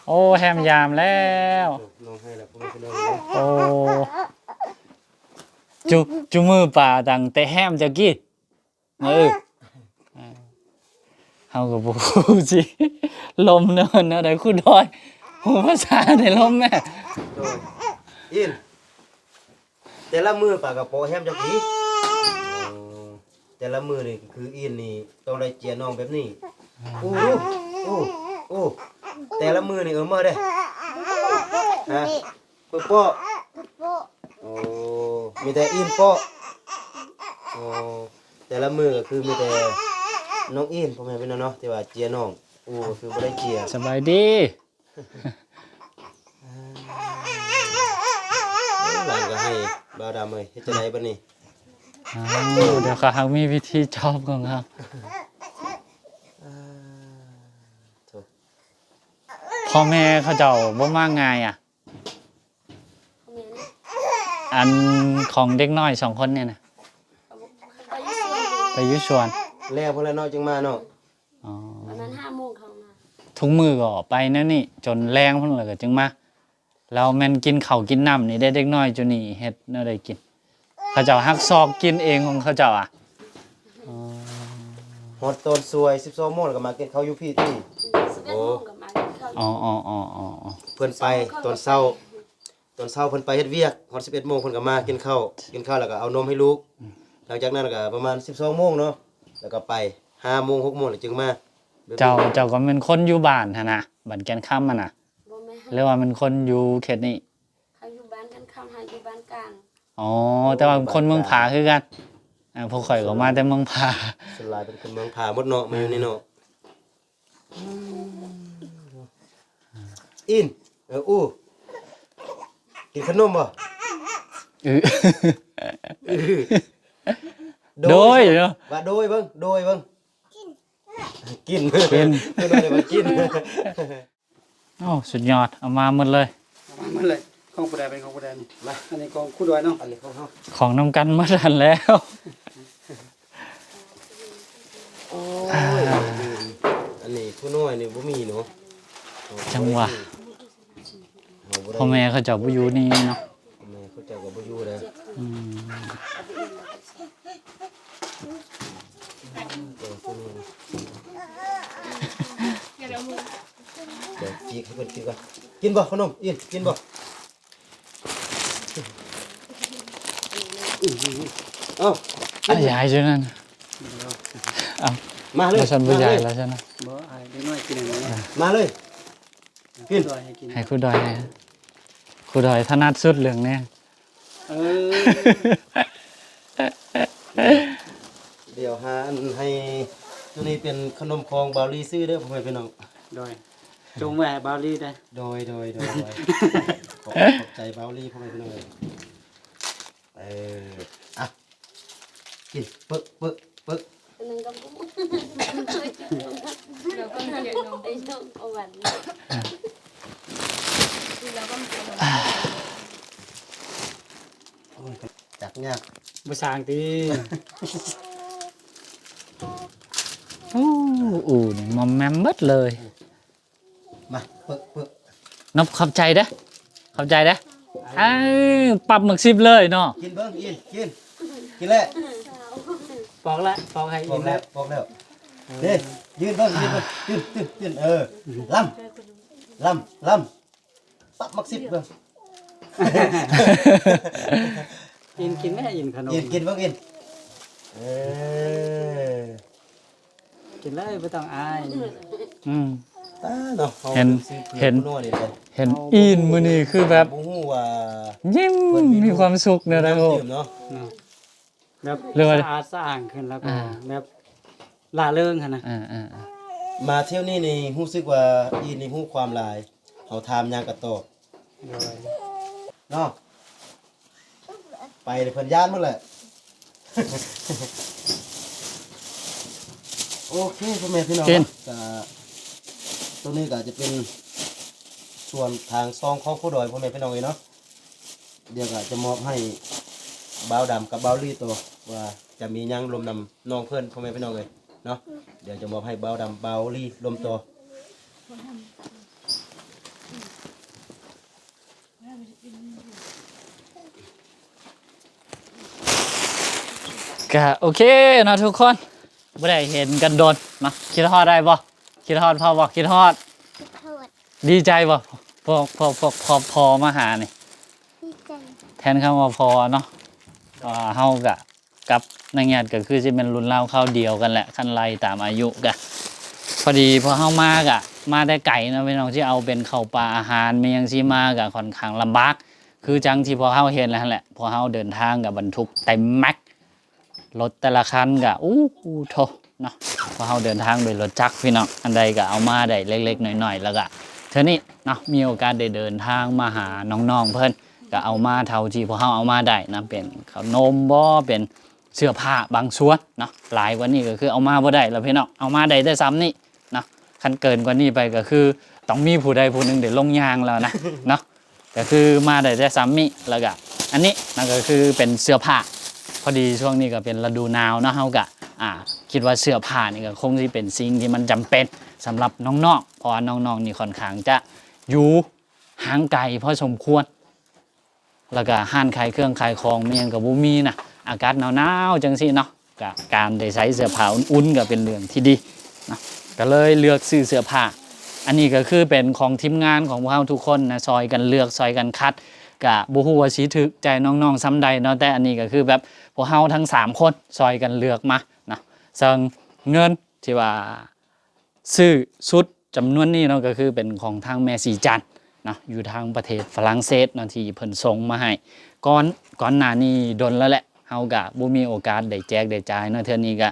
ໂອ້ ແຮມຍາມແລ້ວ. ໂອ້ ຈຸ ຈຸມືປາຕັ້ງແຕ່ແຮມຈັກກີ້. ເອີ ເຮົາກໍບໍ່ຮູ້ຊິລົມແນວ ແນວໃດ ຄູດອຍ ຮູ້ພາສາໃນລົມແມ້. ໂດຍ ອີນ ແຕ່ລະມື້ປາກະເປາະແຮມຈັກທີ? ໂອ້ ແຕ່ລະມື້ນີ້ຄືອີນນີ້ຕ້ອງໄດ້ເຈຍນ້ອງແບບນີ້. ໂອ້ ໂອ້ ໂອ້ ແຕ່ລະມື້ນີ້ ເອີ ເມີເດ້ ຮະ? ເປີ້ເປາະ ເປີ້ເປາະ ໂອ້ ມີແຕ່ອີນເປາະ. ໂອ້ ແຕ່ລະມື້ກໍຄືມີແຕ່ນ້ອງອີນ ພໍ່ແມ່ພີ່ນ້ອງເນາະ ທີ່ວ່າເຈຍນ້ອງ. ໂອ້ ກໍຄືບໍ່ໄດ້ເຈຍ. ສະບາຍດີ. ໂອ້ ຫຼານກໍໄຫ້ ບ່າວດຳເອີຍ ເຮັດຈັ່ງໃດບັດນີ້? ອ້າວ ດຽວເຂົາຫາກມີວິທີຈອບຂອງເຂົາ. ໂທ້ ພໍ່ແມ່ເຂົາເຈົ້າບໍ່ມາງ່າຍອະ. ອັນຂອງເດັກນ້ອຍສອງຄົນນີ້ນະ ໄປຢູ່ສວນ ໄປຢູ່ສວນ ແລ້ວພຸ້ນແຫຼະເນາະ ຈຶ່ງມາເນາະ. ອໍ ປະມານຫ້າໂມງເຂົາມາ. ທຸກມື້ກໍໄປແນວນີ້ຈົນແລງພຸ້ນ ແລ້ວກໍຈຶ່ງມາ. ແລ້ວແມ່ນກິນເຂົ້າກິນນ້ຳນີ້ເດ້ ເດັກນ້ອຍຈຸນີ້ເຮັດແນວໃດກິນ? ເຂົາເຈົ້າຮັກຊອກກິນເອງຂອງເຂົາເຈົ້າອະ. ອໍ ຮອດຕອນສວຍ ສິບສອງໂມງ ແລ້ວກໍມາກິນເຂົ້າຢູ່ພີ້ຕິ? ອືມ ສິບເອັດໂມງກໍມາກິນເຂົ້າ. ອໍ ເພິ່ນໄປຕອນເຊົ້າ ຕອນເຊົ້າເພິ່ນໄປເຮັດວຽກ ຮອດສິບເອັດໂມງເພິ່ນກໍມາກິນເຂົ້າ ກິນເຂົ້າແລ້ວກໍເອົານົມໃຫ້ລູກ. ອືມ ຫຼັງຈາກນັ້ນກໍປະມານສິບສອງໂມງເນາະ ແລ້ວກໍໄປ ຫ້າໂມງ ຫົກໂມງແລ້ວຈຶ່ງມາ. ເຈົ້າ ເຈົ້າກໍແມ່ນຄົນຢູ່ບ້ານຫັ້ນນະ ບ້ານແກ່ນຄຳຫັ້ນນະ? ບໍ່ແມ່ນ ຫຼືວ່າແມ່ນຄົນຢູ່ເຂດນີ້? ເຮົາຢູ່ບ້ານແກ່ນຄຳ ເຮົາຢູ່ບ້ານກາງ. ອໍ ແຕ່ວ່າຄົນເມືອງຜາຄືກັນ. ອ່າ ພວກຂ້ອຍກໍມາແຕ່ເມືອງຜາ. ສ່ວນຫຼາຍເປັນຄົນເມືອງຜາໝົດເນາະ ມາຢູ່ນີ້ເນາະ. ອີນ ເອີ ອູ ກິນຂະໜົມບໍ່? ອື ໂດຍ ໂດຍເນາະ ວ່າໂດຍເບິ່ງ ໂດຍເບິ່ງ ກິນ ກິນ ກິນ ເພິ່ນວ່າໄດ້ວ່າກິນ. ໂອ້ ສຸດຍອດ ເອົາມາໝົດເລີຍ ເອົາມາໝົດເລີຍ. ຂອງຜູ້ໃດເປັນຂອງຜູ້ໃດນີ້? ມາ ອັນນີ້ຂອງຄູດອຍເນາະ ອັນນີ້ຂອງເຮົາ ຂອງນຳກັນໝົດຫັ້ນແລ້ວ. ໂອ້ຍ ອັນນີ້ຜູ້ນ້ອຍນີ້ບໍ່ມີເນາະ. ຈັ່ງຫວະ ພໍ່ແມ່ເຂົາເຈົ້າບໍ່ຢູ່ນີ້ເນາະ. ແມ່ເຂົາເຈົ້າກໍບໍ່ຢູ່ເດ້. ອືມ ເດີ ຈີກໃຫ້ເພິ່ນກິນກ່ອນ. ກິນບໍ່ຂະໜົມ? ອີນ ກິນບໍ່? ເອົ້າ ອາ ຍາຍຢູ່ນັ້ນ. ເອົ້າ ມາເລີຍ ມາຊັ້ນບໍ່ຍາຍແລ້ວຊັ້ນນະ. ບໍ່ ອາຍເດັກນ້ອຍກິນອັນນີ້. ມາເລີຍ ກິນ ໃຫ້ຄູດອຍໃຫ້ ໃຫ້ຄູດອຍໃຫ້ ຄູດອຍຖະໜັດສຸດເລື່ອງນີ້. ເອີ ດຽວຫາອັນໃຫ້ ໂຕນີ້ເປັນຂະໜົມຂອງບ່າວລີຊື້ເດີ ພໍ່ແມ່ພີ່ນ້ອງ. ໂດຍ ຈົ່ງໄວ້ໃຫ້ບ່າວລີເດີ. ໂດຍ ໂດຍ ໂດຍ ຂອບ ຂອບໃຈບ່າວລີ ພໍ່ແມ່ພີ່ນ້ອງເອີຍ. ເອີ ອ່ະ ກິນ ເປິກ ເປິກ ເປິກ. ອັນນັ້ນກໍບໍ່ ດຽວກ່ອນ ດຽວນ້ອງ ໄອ້ນ້ອງເອົາຫວານ. ໂອ້ຍ ຈັກຍາກ ບໍ່ສ້າງຕິ. ໂອ້ ອູ່ນີ້ມອມແມມເບິດເລີຍ. ມາ ເປິກ ເປິກ ນອບ ຂອບໃຈເດີ້ ຂອບໃຈເດີ້. ເອີ ປັບໝາກສິບເລີຍເນາະ. ກິນເບິ່ງ ກິນ ກິນ ກິນແລ້ວ. ປອກລະ ປອກໃຫ້ ປອກແລ້ວ ອີກແລ້ວ ປອກແລ້ວ. ເດ້ ຢືນເບິ່ງ ຢືນເບິ່ງ ຕື່ນ ຕື່ນ ຕື່ນ. ເອີ ລຳ ລຳ ລຳ. ປັບໝາກສິບເບິ່ງ. ອິນກິນແມ້ ອິນຂະໜົມ ອິນກິນເບິ່ງ ອິນ. ເອີ ກິນເລີຍ ບໍ່ຕ້ອງອາຍ. ອືມ ຕາຍເນາະ ເຮົາ ເຫັນ ຊື້ເພື່ອ ເຫັນ ຜູ້ນ້ອຍນີ້ເດ້ ເຫັນ ເຮົາ ອີນມື້ນີ້ຄືແບບ ບໍ່ຮູ້ວ່າ ຍິ້ມ ເພິ່ນມີ ມີຄວາມສຸກແນວໃດ. ໂອ້ ເນາະ ເນາະ ແບບ ເລື່ອງວ່າ ສະອາດສະອ້າງຂຶ້ນ ແລ້ວກໍ ອ່າ ແບບລ່າເລີງຫັ້ນນະ. ອ່າໆໆ ມາທ່ຽວນີ້ນີ້ຮູ້ສຶກວ່າອີ່ນີ້ຮູ້ຄວາມຫຼາຍ ເຮົາຖາມຫຍັງກໍຕອບ. ໂດຍ ເນາະ ໄປເພິ່ນຢ້ານໝົດແຫຼະ. ໂອເຄ ພໍ່ແມ່ພີ່ນ້ອງ ກິນ ເນາະ ກໍ ຕົວນີ້ກໍຈະເປັນສ່ວນທາງຊ່ອງຄອບຄົວດອຍ ພໍ່ແມ່ພີ່ນ້ອງເອີຍເນາະ. ດຽວກໍຈະມອບໃຫ້ບ່າວດຳກັບບ່າວລີຕໍ່ ວ່າຈະມີຫຍັງລົມນຳນ້ອງເພິ່ນ ພໍ່ແມ່ພີ່ນ້ອງເອີຍເນາະ. ດຽວຈະມອບໃຫ້ບ່າວດຳບ່າວລີລົມຕໍ່. ກະໂອເຄເນາະທຸກຄົນ ບໍ່ໄດ້ເຫັນກັນດົນເນາະ. ຄິດຮອດອ້າຍບໍ່? ຄິດຮອດພໍ່ບໍ່? ຄິດຮອດ ຄິດຮອດ. ດີໃຈບໍ່? ພວກ ພວກ ພວກ ພໍ່ ພໍ່ມາຫານີ້ ດີໃຈ ແທນຄຳວ່າພໍ່ເນາະ. ເພາະວ່າເຮົາກະ ກັບນາງຫຍັດກໍຄືຊິແມ່ນລຸ້ນລາວຄາວດຽວກັນແຫຼະ ຄັນໄລ່ຕາມອາຍຸກະ ພໍດີພວກເຮົາມາກະມາແຕ່ໄກເນາະພີ່ນ້ອງ ຊິເອົາເປັນເຂົ້າປາອາຫານແມ່ນຫຍັງຊິມາກະຂ້ອນຂ້າງລຳບາກ ຄືຈັ່ງທີ່ພວກເຮົາເຫັນນັ້ນແຫຼະ. ພວກເຮົາເດີນທາງກະບັນທຸກເຕັມແມັກ ລົດແຕ່ລະຄັນກະ ໂອ້ໂທ້ ເນາະ. ພວກເຮົາເດີນທາງໂດຍລົດຈັກພີ່ນ້ອງ ອັນໃດກະເອົາມາໄດ້ເລັກໆນ້ອຍໆ ແລ້ວກະເທື່ອນີ້ເນາະ ມີໂອກາດໄດ້ເດີນທາງມາຫານ້ອງໆເພິ່ນ ກະເອົາມາເທົ່າທີ່ພວກເຮົາເອົາມາໄດ້ນະ ເປັນເຂົ້າໜົມບໍ ເປັນເສື້ອຜ້າບາງສ່ວນເນາະ. ຫຼາຍກວ່ານີ້ກໍຄືເອົາມາບໍ່ໄດ້ແລ້ວພີ່ນ້ອງ ເອົາມາໄດ້ແຕ່ສ່ຳນີ້ເນາະ. ຄັນເກີນກວ່ານີ້ໄປກໍຄືຕ້ອງມີຜູ້ໃດຜູ້ໜຶ່ງໄດ້ລົງຍ່າງແລ້ວນະເນາະ ກໍຄືມາໄດ້ແຕ່ສ່ຳນີ້. ແລ້ວກະອັນນີ້ນະ ກໍຄືເປັນເສື້ອຜ້າ ພໍດີຊ່ວງນີ້ກໍເປັນລະດູໜາວເນາະ ເຮົາກະ ອ່າ ຄິດວ່າເສື້ອຜ້ານີ້ກໍຄົງຊິເປັນສິ່ງທີ່ມັນຈຳເປັນສຳລັບນ້ອງໆ ເພາະວ່ານ້ອງໆນີ້ຂ້ອນຂ້າງຈະຢູ່ ຫ່າງໄກພໍສົມຄວນ ແລ້ວກະຮ້ານຂາຍເຄື່ອງຂາຍຂອງແມ່ນຫຍັງກະບໍ່ມີນະ ອາກາດໜາວໆຈັ່ງຊີ້ເນາະ ກະການໄດ້ໃສ່ເສື້ອຜ້າອຸ່ນໆກະເປັນເລື່ອງທີ່ດີເນາະ ກະເລີຍເລືອກຊື້ເສື້ອຜ້າ. ອັນນີ້ກະຄືເປັນຂອງທີມງານຂອງພວກເຮົາທຸກຄົນນະ ຊ່ອຍກັນເລືອກ ຊ່ອຍກັນຄັດ ກະບໍ່ຮູ້ວ່າຊິຖືກໃຈນ້ອງໆສ່ຳໃດເນາະ ແຕ່ອັນນີ້ກະຄືແບບພວກເຮົາທັງສາມຄົນຊ່ອຍກັນເລືອກມາເນາະ. ເຊິ່ງເງິນທີ່ວ່າ ຊື້ຊຸດຈຳນວນນີ້ເນາະ ກໍຄືເປັນຂອງທາງແມ່ສີຈັນເນາະ ຢູ່ທາງປະເທດຝຣັ່ງເສດເນາະ ທີ່ເພິ່ນສົ່ງມາໃຫ້ ກ່ອນ ກ່ອນໜ້ານີ້ດົນແລ້ວແຫຼະ ເຮົາກະບໍ່ມີໂອກາດໄດ້ແຈກໄດ້ຈ່າຍເນາະ. ເທື່ອນີ້ກະ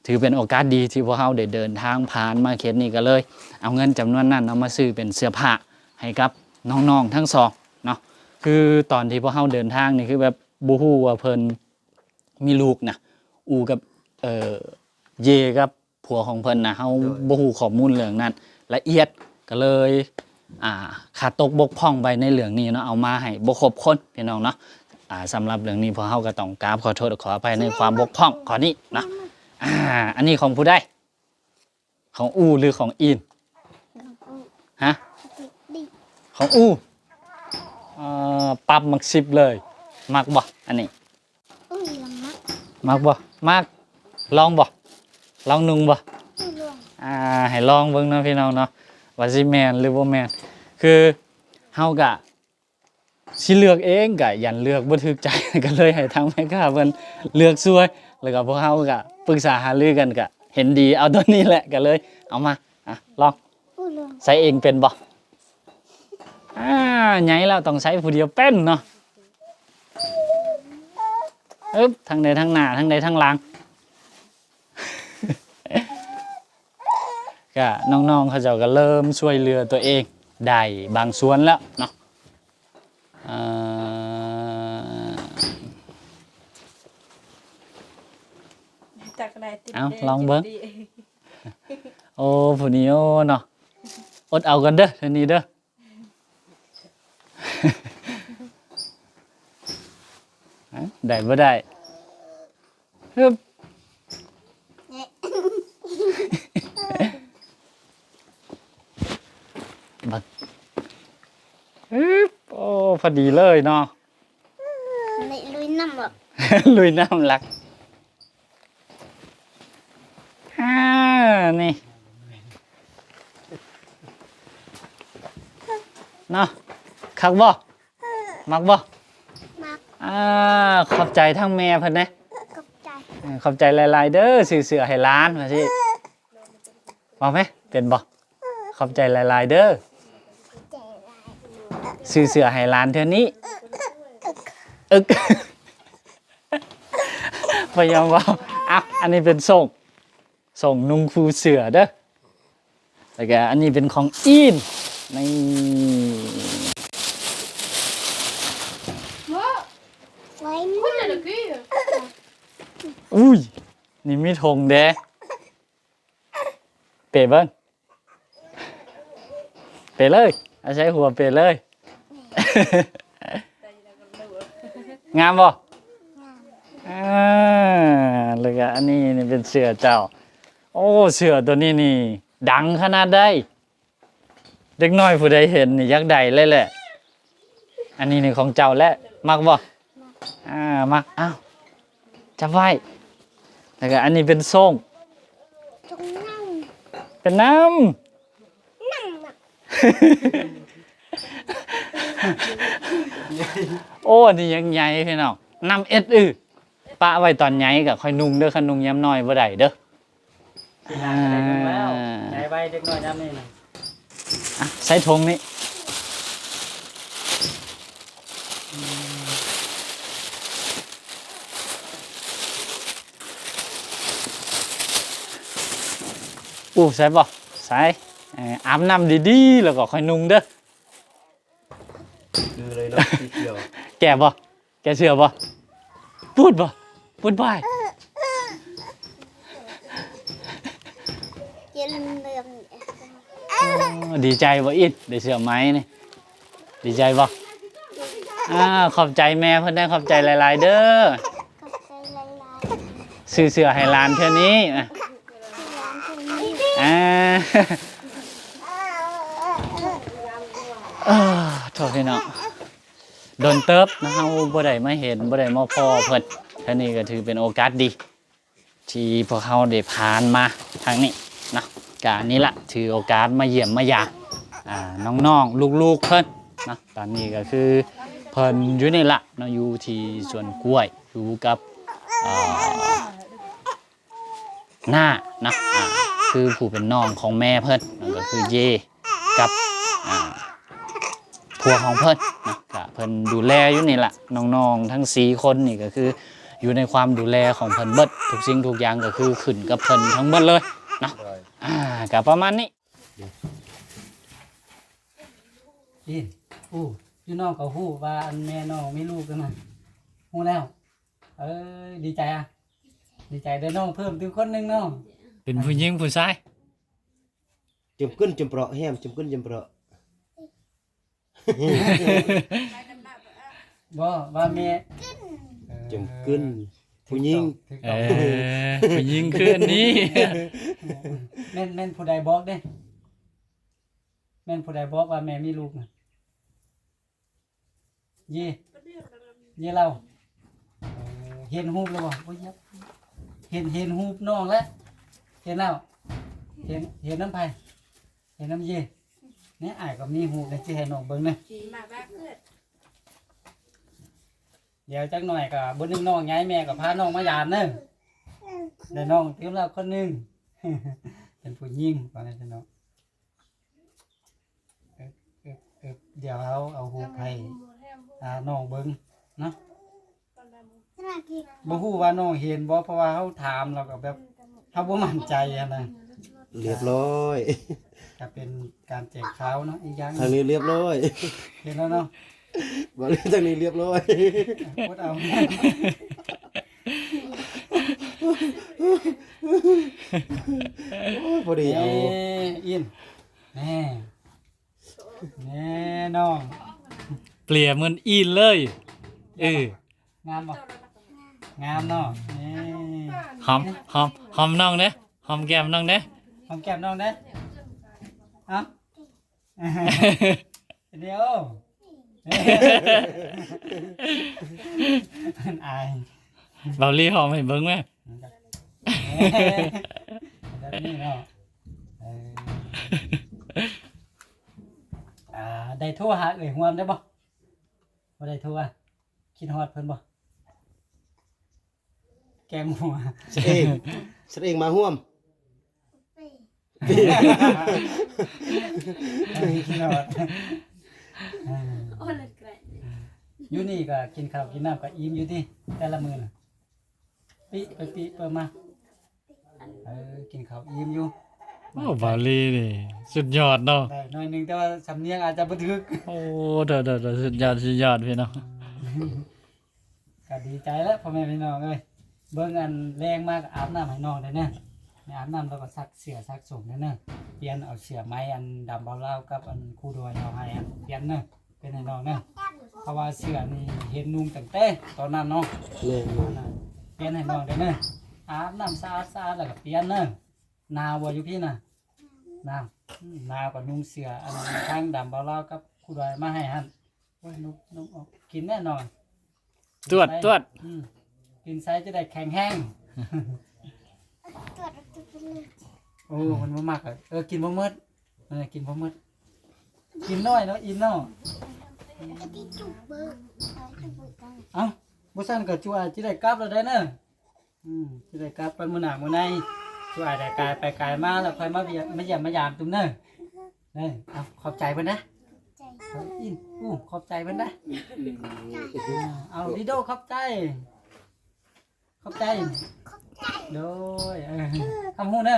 ຖືເປັນໂອກາດດີທີ່ພວກເຮົາໄດ້ເດີນທາງຜ່ານມາເຂດນີ້ ກະເລີຍເອົາເງິນຈຳນວນນັ້ນເນາະ ມາຊື້ເປັນເສື້ອຜ້າໃຫ້ກັບນ້ອງໆທັງສອງເນາະ. ຄືຕອນທີ່ພວກເຮົາເດີນທາງນີ້ ຄືແບບບໍ່ຮູ້ວ່າເພິ່ນມີລູກນະ ອູ່ກັບ ເອີ ເຢກັບ ຜົວຂອງເພິ່ນນະ ເຮົາ ໂດຍ ບໍ່ຮູ້ຂໍ້ມູນເລື່ອງນັ້ນລະອຽດ ກໍເລີຍ ອ່າ ຂາດຕົກບົກຜ່ອງໄປໃນເລື່ອງນີ້ເນາະ ເອົາມາໃຫ້ບໍ່ຄົບຄົນພີ່ນ້ອງເນາະ. ອ່າ ສຳລັບເລື່ອງນີ້ ພວກເຮົາກໍຕ້ອງກາບຂໍໂທດຂໍອະໄພໃນຄວາມບົກຜ່ອງຂໍ້ນີ້ເນາະ. ອ່າ ອັນນີ້ຂອງຜູ້ໃດ? ຂອງອູ່ ຫຼື ຂອງອີນ? ຂອງອູ່ ຮະ? ຂອງອູ່. ເອີ ປັບໝາກສິບເລີຍ. ມັກບໍ່ອັນນີ້? ອຸ້ຍ ລຳມັກ ມັກບໍ່? ມັກ. ລອງບໍ່? ລອງນຸ່ງບໍ່? ອືມ ລອງ. ອ່າ ໃຫ້ລອງເບິ່ງເນາະພີ່ນ້ອງເນາະ ວ່າຊິແມ່ນຫຼືບໍ່ແມ່ນ. ຄືເຮົາກະຊິເລືອກເອງ ກະຢ້ານເລືອກບໍ່ຖືກໃຈ ກະເລີຍໃຫ້ທາງແມ່ຄ້າເພິ່ນເລືອກຊ່ວຍ ແລ້ວກະພວກເຮົາກະປຶກສາຫາລືກັນ ກະເຫັນດີເອົາໂຕນີ້ແຫຼະ ກະເລີຍເອົາມາ. ອ່ະ ລອງ. ອຸ້ຍ ລອງ. ໃສ່ເອງເປັນບໍ່? ອ່າ ໃຫຍ່ແລ້ວຕ້ອງໃຊ້ຜູ້ດຽວເປັນເນາະ. ອຶບ ທັງໃດທັງໜ້າ ທັງໃດທັງຫຼັງ ກະນ້ອງໆເຂົາເຈົ້າກະເລີ່ມຊ່ວຍເຫຼືອຕົວເອງໄດ້ບາງສ່ວນແລ້ວເນາະ. ເອີ ເອົາ ລອງເບິ່ງ. ໂອ້ ຜູ້ນີ້ ໂອ້ ເນາະ ອົດເອົາກັນເດີ ເທື່ອນີ້ເດີ. ໄດ້ບໍ່ໄດ້? ຮຶບ ບັກ ຮຶບ ໂອ້ ພໍດີເລີຍເນາະ. ນີ້ລຸຍນ້ຳບໍ່? ລຸຍນ້ຳຫຼັກ ອ່າ ນີ້ ເນາະ ຄັກບໍ່? ມັກບໍ່? ມັກ. ອ່າ ຂອບໃຈທາງແມ່ເພິ່ນແດ່. ຂອບໃຈ ເອີ ຂອບໃຈຫຼາຍໆເດີ ຊື້ເສື້ອໃຫ້ຫຼານວ່າຊິ ເວົ້າແມ ເປັນບໍ່? ຂອບໃຈຫຼາຍໆເດີ ຂອບໃຈຫຼາຍ ຊື້ເສື້ອໃຫ້ຫຼານເທື່ອນີ້ ເອິກ ບໍ່ຍອມເວົ້າ. ອ່ະ ອັນນີ້ເປັນໂສ້ງ ໂສ້ງນຸ່ງຄູ່ເສື້ອເດີ ແລ້ວກະອັນນີ້ເປັນຂອງອີນ ນີ້ ໄວ້ນຳ ອຸ້ຍ ນີ້ມີຖົງເດ້. ເປເບິ່ງ ເປເລີຍ ອາໄສຫົວເປເລີຍ ງາມບໍ່? ງາມ ອ່າ ແລ້ວກະອັນນີ້ນີ້ເປັນເສື້ອເຈົ້າ ໂອ້ ເສື້ອໂຕນີ້ນີ້ດັງຂະໜາດໃດ ເດັກນ້ອຍຜູ້ໃດເຫັນນີ້ຢາກໄດ້ເລີຍແຫຼະ. ອັນນີ້ນີ້ຂອງເຈົ້າແຫຼະ ມັກບໍ່? ອ່າ ມັກ ອ້າວ ຈັບໄວ້ ແລ້ວກະອັນນີ້ເປັນໂສ້ງ ໂສ້ງນ້ຳ ເປັນນ້ຳ ນ້ຳ ໂອ້ ອັນນີ້ຍັງໃຫຍ່ພີ່ນ້ອງ ນ້ຳເອັດອື ປະໄວ້ຕອນໃຫຍ່ກະຄ່ອຍນຸ່ງເດີ ຄັນນຸ່ງຍາມນ້ອຍບໍ່ໄດ້ເດີ. ຊິຫາກະໄດ້ນຸ່ງແລ້ວ ໃຫຍ່ໄວເດັກນ້ອຍຍາມນີ້ນະ. ອ່ະ ໃສ່ຖົງນີ້ ອືມ ໂອ້ ໃສ່ບໍ່? ໃສ່ ເອີ ອາບນ້ຳດີໆ ແລ້ວກໍຄ່ອຍນຸ່ງເດີ. ຄືເລີຍເນາະ ສີຂຽວ ແກ່ບໍ່? ແກ່ເສື້ອບໍ່? ປູດບໍ່? ປູດບາຍ ເອີ ເອີ ເອີ ເອີ ໂອ້ ດີໃຈບໍ່ອີນ ໄດ້ເສື້ອໃໝ່ນີ້ ດີໃຈບໍ່? ອ່າ ຂອບໃຈແມ່ເພິ່ນເດີ ຂອບໃຈຫຼາຍໆເດີ ຂອບໃຈຫຼາຍໆ ຊື້ເສື້ອໃຫ້ຫຼານເທື່ອນີ້ ໃຫ້ຫຼານເທື່ອນີ້ ອ່າ ເອີ ໂທດພີ່ນ້ອງ ດົນເຕີບເນາະ ເຮົາບໍ່ໄດ້ມາເຫັນ ບໍ່ໄດ້ມາພໍ້ເພິ່ນ ເທື່ອນີ້ກໍຖືເປັນໂອກາດດີ ທີ່ພວກເຮົາໄດ້ຜ່ານມາທາງນີ້ເນາະ ກະນີ້ລະ ຖືໂອກາດມາຢ້ຽມມາຢາມ ອ່າ ນ້ອງໆ ລູກໆ ເພິ່ນເນາະ. ຕອນນີ້ກໍຄືເພິ່ນຢູ່ນີ້ລະເນາະ ຢູ່ທີ່ສວນກ້ວຍ ຢູ່ກັບ ເອີ ນ້າເນາະ ອ່າ ຄືຜູ້ເປັນນ້ອງຂອງແມ່ເພິ່ນ ແລ້ວກໍຄືເຢ ກັບ ອ່າ ຜົວຂອງເພິ່ນເນາະ ກະເພິ່ນດູແລຢູ່ນີ້ລະ ນ້ອງໆ ທັງສີ່ຄົນນີ້ກໍຄືຢູ່ໃນຄວາມດູແລຂອງເພິ່ນເບິດ ທຸກສິ່ງທຸກຢ່າງກໍຄືຂຶ້ນກັບເພິ່ນທັງເບິດເລີຍເນາະ ໂດຍ ອ່າ ກະປະມານນີ້. ນີ້ ໂອ້ ຢູ່ນ້ອງກໍຮູ້ວ່າອັນແມ່ນ້ອງມີລູກແລ້ວນະ ຮູ້ແລ້ວ ເອີ ດີໃຈອະ ດີໃຈໄດ້ນ້ອງເພີ່ມຕື່ມຄົນໜຶ່ງເນາະ ເປັນຜູ້ຍິງຜູ້ຊາຍ? ຈຳກຶນຈຳເປາະ ແຮມຈຳກຶນຈຳເປາະ ບໍ່ ວ່າແມ່ ເອີ ຈຳກຶນ ຜູ້ຍິງ ຖືກຕ້ອງ ເອີ ຜູ້ຍິງຄືອັນນີ້ ແມ່ນ ແມ່ນຜູ້ໃດບອກເດ້? ແມ່ນຜູ້ໃດບອກວ່າແມ່ມີລູກນະ? ເຢ ເຢລາວ ເອີ ເຫັນຮູບແລ້ວບໍ່? ໂອ້ຍ ເຫັນ ເຫັນຮູບນ້ອງແລ້ວ ເຫັນແລ້ວ ເຫັນ ເຫັນນຳໃຜ? ເຫັນນຳເຢ ນີ້ ອ້າຍກໍມີຮູບ ຊິໃຫ້ນ້ອງເບິ່ງນະ ດຽວຈັກໜ້ອຍກໍມື້ໜຶ່ງນ້ອງໃຫຍ່ ແມ່ກໍພານ້ອງມາຢາມເດີ ໄດ້ນ້ອງຕື່ມແລ້ວຄົນໜຶ່ງ ເປັນຜູ້ຍິງ ວ່າຊັ້ນເນາະ. ເອີບ ເອີບ ເອີບ ດຽວເຮົາເອົາຮູບໃຫ້ ອ່າ ນ້ອງເບິ່ງເນາະ ບໍ່ຮູ້ວ່ານ້ອງເຫັນບໍ່ ເພາະວ່າເຮົາຖາມແລ້ວກໍແບບເຮົາບໍ່ໝັ້ນໃຈຫັ້ນນະ ລຽບຮ້ອຍ ກໍເປັນການແຈ້ງຂ່າວເນາະ ອີກຢ່າງທາງນີ້ລຽບຮ້ອຍ ເຫັນແລ້ວເນາະ ບໍ່ ທາງນີ້ລຽບຮ້ອຍ ກົດເອົາ ໂອ້ຍ ພໍດີເອົາ ເອີ ອີນ ແນ່ ແນ່ນ້ອງ ເປຍເໝືອນອີນເລີຍ. ເອີ ງາມບໍ່? ງາມເນາະ. ນີ້ ຫອມ ຫອມ ຫອມນ້ອງເດ້ ຫອມແກ້ມນ້ອງເດ້ ຫອມແກ້ມນ້ອງເດ້. ເອົ້າ ດຽວ ອາຍ. ເບົາລີຫອມໃຫ້ເບິ່ງແມ້. ແບບນີ້ເນາະ. ເອີ ອ່າ ໄດ້ໂທຫາເອື້ອຍຮ່ວມໄດ້ບໍ່? ບໍ່ໄດ້ໂທຫາ. ຄິດຮອດເພິ່ນບໍ່? ແກງຫົວ ສະເອງ ສະເອງມາຮ່ວມ. ຢູ່ນີ້ກໍກິນເຂົ້າກິນນ້ຳກໍອີ່ມຢູ່ຕິ ແຕ່ລະມື້ນະ? ປິໄປປິໄປມາ. ເອີ ກິນເຂົ້າອີ່ມຢູ່. ໂອ້ ບາວລີນີ້ສຸດຍອດເນາະ. ໄດ້ໜ້ອຍໜຶ່ງ ແຕ່ວ່າສຳນຽງອາດຈະບໍ່ຖືກ. ໂອ້ ໂດດໆໆ ສຸດຍອດ ສຸດຍອດພີ່ນ້ອງ. ກໍດີໃຈແລ້ວພໍ່ແມ່ພີ່ນ້ອງເອີຍ. ເບິ່ງອັນແລງມາກໍອາບນ້ຳໃຫ້ນ້ອງໄດ້ເນີ. ແມ່ອາບນ້ຳແລ້ວກໍຊັກເສື້ອຊັກໂສ້ງໄດ້ເນີ. ປ່ຽນເອົາເສື້ອໄໝອັນດຳເບົາລາວກັບອັນຄູດອຍເອົາໃຫ້ອັນປ່ຽນເນີ. ປ່ຽນໃຫ້ນ້ອງເນີ. ເພາະວ່າເສື້ອນີ້ເຫັນນຸ່ງຕັ້ງແຕ່ຕອນນັ້ນເນາະ. ແມ່ນ ປ່ຽນໃຫ້ນ້ອງໄດ້ເນີ. ອາບນ້ຳສະອາດໆ ແລ້ວກໍປ່ຽນເນີ. ໜາວບໍ່ຢູ່ພີ້ນະ? ໜາວ ໜາວກໍນຸ່ງເສື້ອອັນທາງດຳເບົາລາວກັບຄູດອຍມາໃຫ້ຫັ້ນ. ໂອ້ຍ ນົກ ນົກອອກ. ກິນແນ່ນອນ. ຕວດ ຕວດ. ອືມ ກິນໃສ່ຈະໄດ້ແຂງແຮງ. ໂອ້ ມັນບໍ່ມັກ. ເອີ ກິນບໍ່ໝົດ. ເອີ ກິນບໍ່ໝົດ. ກິນໜ້ອຍເນາະ ອີ່ມເນາະ. ເອົ້າ ບໍ່ຊັ້ນກໍຈຸອາດຈະໄດ້ກັບແລ້ວໄດ໋ເນີ. ອືມ ຊິໄດ້ກັບກັນມື້ໜ້າມື້ໃນ ຄືວ່າໄດ້ກາຍໄປກາຍມາ ແລ້ວຄ່ອຍມາຢ້ຽມ ມາຢ້ຽມມາຢາມຕຸມເນີ. ເອີ ເອົາ ຂອບໃຈເພິ່ນນະ. ຂອບໃຈ. ເອີ ອີ່ມ ໂອ້ ຂອບໃຈເພິ່ນນະ. ເອົາ ດີໂດ ຂອບໃຈ. ຂອບໃຈ. ຂອບໃຈ. ໂດຍ. ເອີ ຄຳຮູ້ເນີ.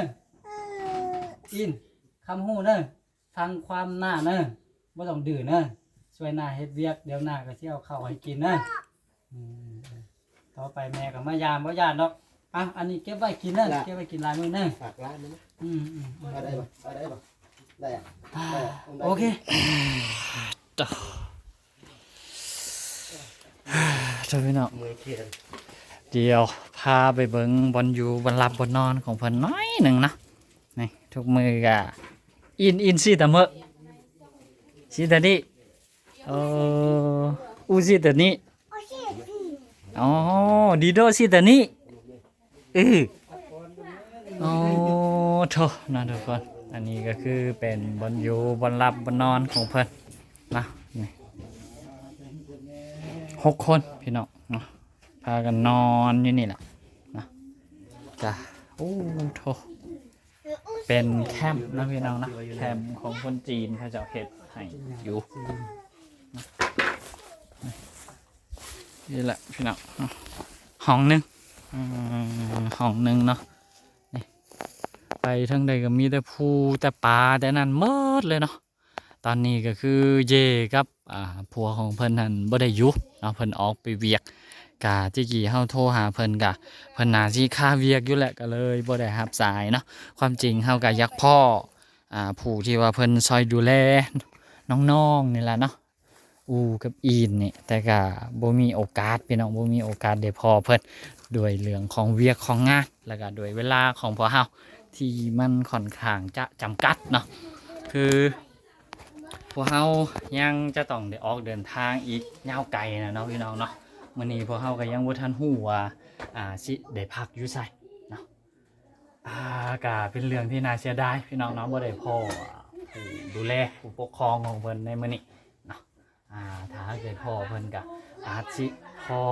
ເອີ ອີ່ມ ຄຳຮູ້ເນີ. ຟັງຄວາມນ້າເນີ ບໍ່ຕ້ອງດື້ເນີ. ຊ່ວຍນ້າເຮັດວຽກ ດຽວນ້າກໍຊິເອົາເຂົ້າໃຫ້ກິນເນີ. ອືມ ຕໍ່ໄປແມ່ກໍມາຢາມ ບໍ່ຢ້ານດອກ. ອ່ະ ອັນນີ້ເກັບໄວ້ກິນເນີ ເກັບໄວ້ກິນຫຼາຍມື້ເນີ. ຝາກຮ້ານນະ. ອືມໆ ເອົາໄດ້ບໍ່? ເອົາໄດ້ບໍ່? ໄດ້ອະ ໄດ້ອະ. ໂອເຄ ເຈົ້າພີ່ນ້ອງ ເມື່ອຍແຂນ. ດຽວພາໄປເບິ່ງບ່ອນຢູ່ບ່ອນຫຼັບບ່ອນນອນຂອງເພິ່ນໜ້ອຍໜຶ່ງເນາະ. ນີ້ ທຸກມື້ກະ ອິນ ອິນຊີຕາເມີ ຊີຕານິ ໂອ ອູຊີຕານິ ອໍ ດີໂດຊີຕານິ ອື ໂອ້ ໂທ້ ເນາະທຸກຄົນ. ອັນນີ້ກໍຄືເປັນບ່ອນຢູ່ບ່ອນຫຼັບບ່ອນນອນຂອງເພິ່ນເນາະ. ນີ້ ຫົກຄົນພີ່ນ້ອງເນາະ ພາກັນນອນຢູ່ນີ້ແຫຼະເນາະ. ກະ ໂອ້ ໂທ້ ເປັນແຄມເນາະພີ່ນ້ອງເນາະ ແຄມຂອງຄົນຈີນເຂົາເຈົ້າເຮັດໃຫ້ຢູ່. ນີ້ແຫຼະພີ່ນ້ອງເນາະ ຫ້ອງໜຶ່ງ ອືມ ຫ້ອງໜຶ່ງເນາະ. ນີ້ ໄປທາງໃດກໍມີແຕ່ພູແຕ່ປາແຕ່ນັ້ນໝົດເລີຍເນາະ. ຕອນນີ້ກໍຄືເຢກັບ ອ່າ ຜົວຂອງເພິ່ນຫັ້ນບໍ່ໄດ້ຢູ່ເນາະ ເພິ່ນອອກໄປວຽກ. ກະແຕ່ກີ້ເຮົາໂທຫາເພິ່ນກະ ເພິ່ນໜ້າຊິຄາວຽກຢູ່ແຫຼະ ກໍເລີຍບໍ່ໄດ້ຮັບສາຍເນາະ. ຄວາມຈິງເຮົາກໍຢາກພໍ້ ອ່າ ຜູ້ທີ່ວ່າເພິ່ນຊ່ອຍດູແລນ້ອງໆນີ້ແຫຼະເນາະ ອູກັບອີນນີ້ ແຕ່ກະບໍ່ມີໂອກາດພີ່ນ້ອງ ບໍ່ມີໂອກາດໄດ້ພໍ້ເພິ່ນ ດ້ວຍເລື່ອງຂອງວຽກຂອງງານ ແລ້ວກະດ້ວຍເວລາຂອງພວກເຮົາທີ່ມັນຂ້ອນຂ້າງຈະຈຳກັດເນາະ. ຄື ພວກເຮົາຍັງຈະຕ້ອງໄດ້ອອກເດີນທາງອີກຍາວໄກນະເນາະພີ່ນ້ອງເນາະ. ມື້ນີ້ພວກເຮົາກໍຍັງບໍ່ທັນຮູ້ວ່າ ອ່າ ຊິໄດ້ພັກຢູ່ໃສເນາະ. ອ່າ ກະເປັນເລື່ອງທີ່ໜ້າເສຍດາຍພີ່ນ້ອງເນາະ ບໍ່ໄດ້ພໍ້ຜູ້ດູແລ ຜູ້ປົກຄອງຂອງເພິ່ນໃນມື້ນີ້ເນາະ. ອ່າ ຖ້າຫາກໄດ້ພໍ້ເພິ່ນກະອາດຊິພໍ້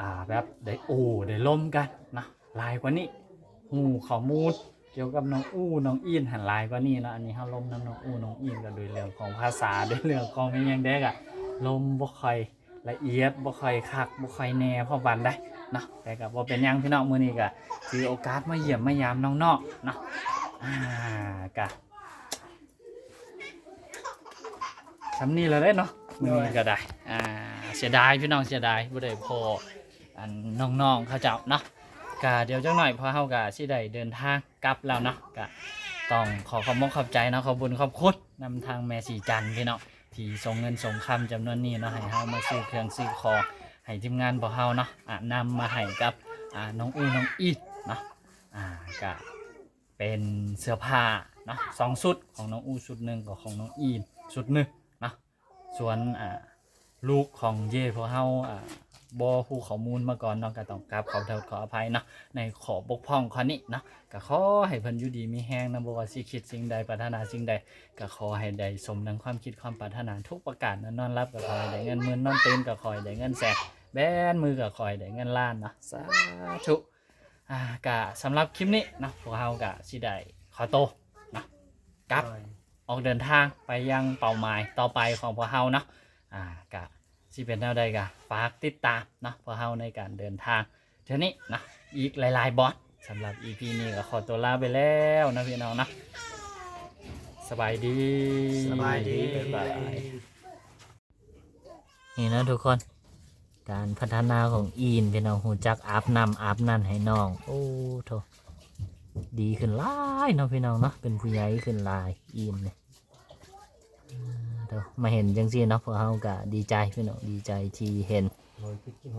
ອ່າ ແບບໄດ້ໂອ້ໄດ້ລົມກັນເນາະ ຫຼາຍກວ່ານີ້ ຮູ້ຂໍ້ມູນກ່ຽວກັບນ້ອງອູນ້ອງອີນຫັ້ນຫຼາຍກວ່ານີ້ເນາະ. ອັນນີ້ເຮົາລົມນຳນ້ອງອູນ້ອງອີນ ກໍໂດຍເລື່ອງຂອງພາສາ ໂດຍເລື່ອງຂອງແມ່ນຫຍັງແດ່ ກະລົມບໍ່ຄ່ອຍລະອຽດ ບໍ່ຄ່ອຍຄັກ ບໍ່ຄ່ອຍແນ່ພໍປານໃດເນາະ. ແຕ່ກໍບໍ່ເປັນຫຍັງພີ່ນ້ອງ ມື້ນີ້ກໍຖືໂອກາດມາຢ້ຽມມາຢາມນ້ອງໆເນາະ. ອ່າ ກະ ສ່ຳນີ້ແລ້ວເດ້ເນາະ ມື້ນີ້ກໍໄດ້. ອ່າ ເສຍດາຍພີ່ນ້ອງ ເສຍດາຍບໍ່ໄດ້ພໍ້ອັນນ້ອງໆເຂົາເຈົ້າເນາະ. ກະດຽວຈັກໜ້ອຍພວກເຮົາກະຊິໄດ້ເດີນທາງກັບແລ້ວເນາະ. ກະຕ້ອງຂໍຂອບມົກຂອບໃຈເນາະ ຂອບບຸນຂອບຄຸນນຳທາງແມ່ສີຈັນພີ່ນ້ອງ ທີ່ສົ່ງເງິນສົ່ງຄຳຈຳນວນນີ້ເນາະ ໃຫ້ເຮົາມາຊື້ເຄື່ອງຊື້ຂອງໃຫ້ທີມງານພວກເຮົາເນາະ ອາ ນຳມາໃຫ້ກັບ ອາ ນ້ອງອູ້ນ້ອງອີນເນາະ ອາ ກະເປັນເສື້ອຜ້າເນາະ ສອງຊຸດ ຂອງນ້ອງອູ້ຊຸດໜຶ່ງ ກັບຂອງນ້ອງອີນຊຸດໜຶ່ງເນາະ. ສ່ວນ ອາ ລູກຂອງເຢພວກເຮົາ ອາ ບໍ່ຮູ້ຂໍ້ມູນມາກ່ອນເນາະ ກໍຕ້ອງກາບຂໍໂທດຂໍອະໄພເນາະ ໃນຂໍ້ບົກຜ່ອງຂໍ້ນີ້ເນາະ. ກໍຂໍໃຫ້ເພິ່ນຢູ່ດີມີແຮງນະ ບໍ່ວ່າຊິຄິດສິ່ງໃດ ປາດຖະໜາສິ່ງໃດ ກໍຂໍໃຫ້ໄດ້ສົມດັ່ງຄວາມຄິດຄວາມປາດຖະໜາທຸກປະການນະ. ນອນຫຼັບກໍຂໍໃຫ້ໄດ້ເງິນໝື່ນ ນອນຕື່ນກໍຂໍໃຫ້ໄດ້ເງິນແສນ ແບນມືກໍຂໍໃຫ້ໄດ້ເງິນລ້ານເນາະ ສາທຸ. ອາ ກະສຳລັບຄລິບນີ້ເນາະ ພວກເຮົາກະຊິໄດ້ຂໍໂຕເນາະ ກັບ ໂດຍ ອອກເດີນທາງໄປຍັງເປົ້າໝາຍຕໍ່ໄປຂອງພວກເຮົາເນາະ. ອາ ກະຊິເປັນແນວໃດກະຝາກຕິດຕາມເນາະ ພວກເຮົາໃນການເດີນທາງເທື່ອນີ້ເນາະ ອີກຫຼາຍໆບ່ອນ. ສຳລັບອີພີນີ້ກໍຂໍຕົວລາໄປແລ້ວເນາະພີ່ນ້ອງເນາະ ສະບາຍດີ ສະບາຍດີ ບາຍບາຍ. ນີ້ເນາະທຸກຄົນ ການພັດທະນາຂອງອີນ ພີ່ນ້ອງ ຮູ້ຈັກອາບນ້ຳອາບນັ້ນໃຫ້ນ້ອງ ໂອ້ໂທ້ ດີຂຶ້ນຫຼາຍເນາະພີ່ນ້ອງເນາະ ເປັນຜູ້ໃຫຍ່ຂຶ້ນຫຼາຍອີນນີ້. ໂທ້ ມາເຫັນຈັ່ງຊີ້ເນາະ ພວກເຮົາກະດີໃຈພີ່ນ້ອງ ດີໃຈທີ່ເຫັນ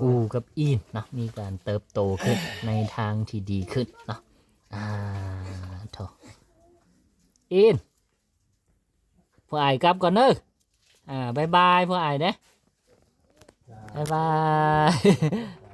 ອູ້ກັບອີນເນາະ ມີການເຕີບໂຕຂຶ້ນໃນທາງທີ່ດີຂຶ້ນເນາະ. ອາ ໂທ້ ອີນ ພວກອ້າຍກັບກ່ອນເດີ. ອາ ບາຍບາຍພວກອ້າຍເດ້. ບາຍບາຍ.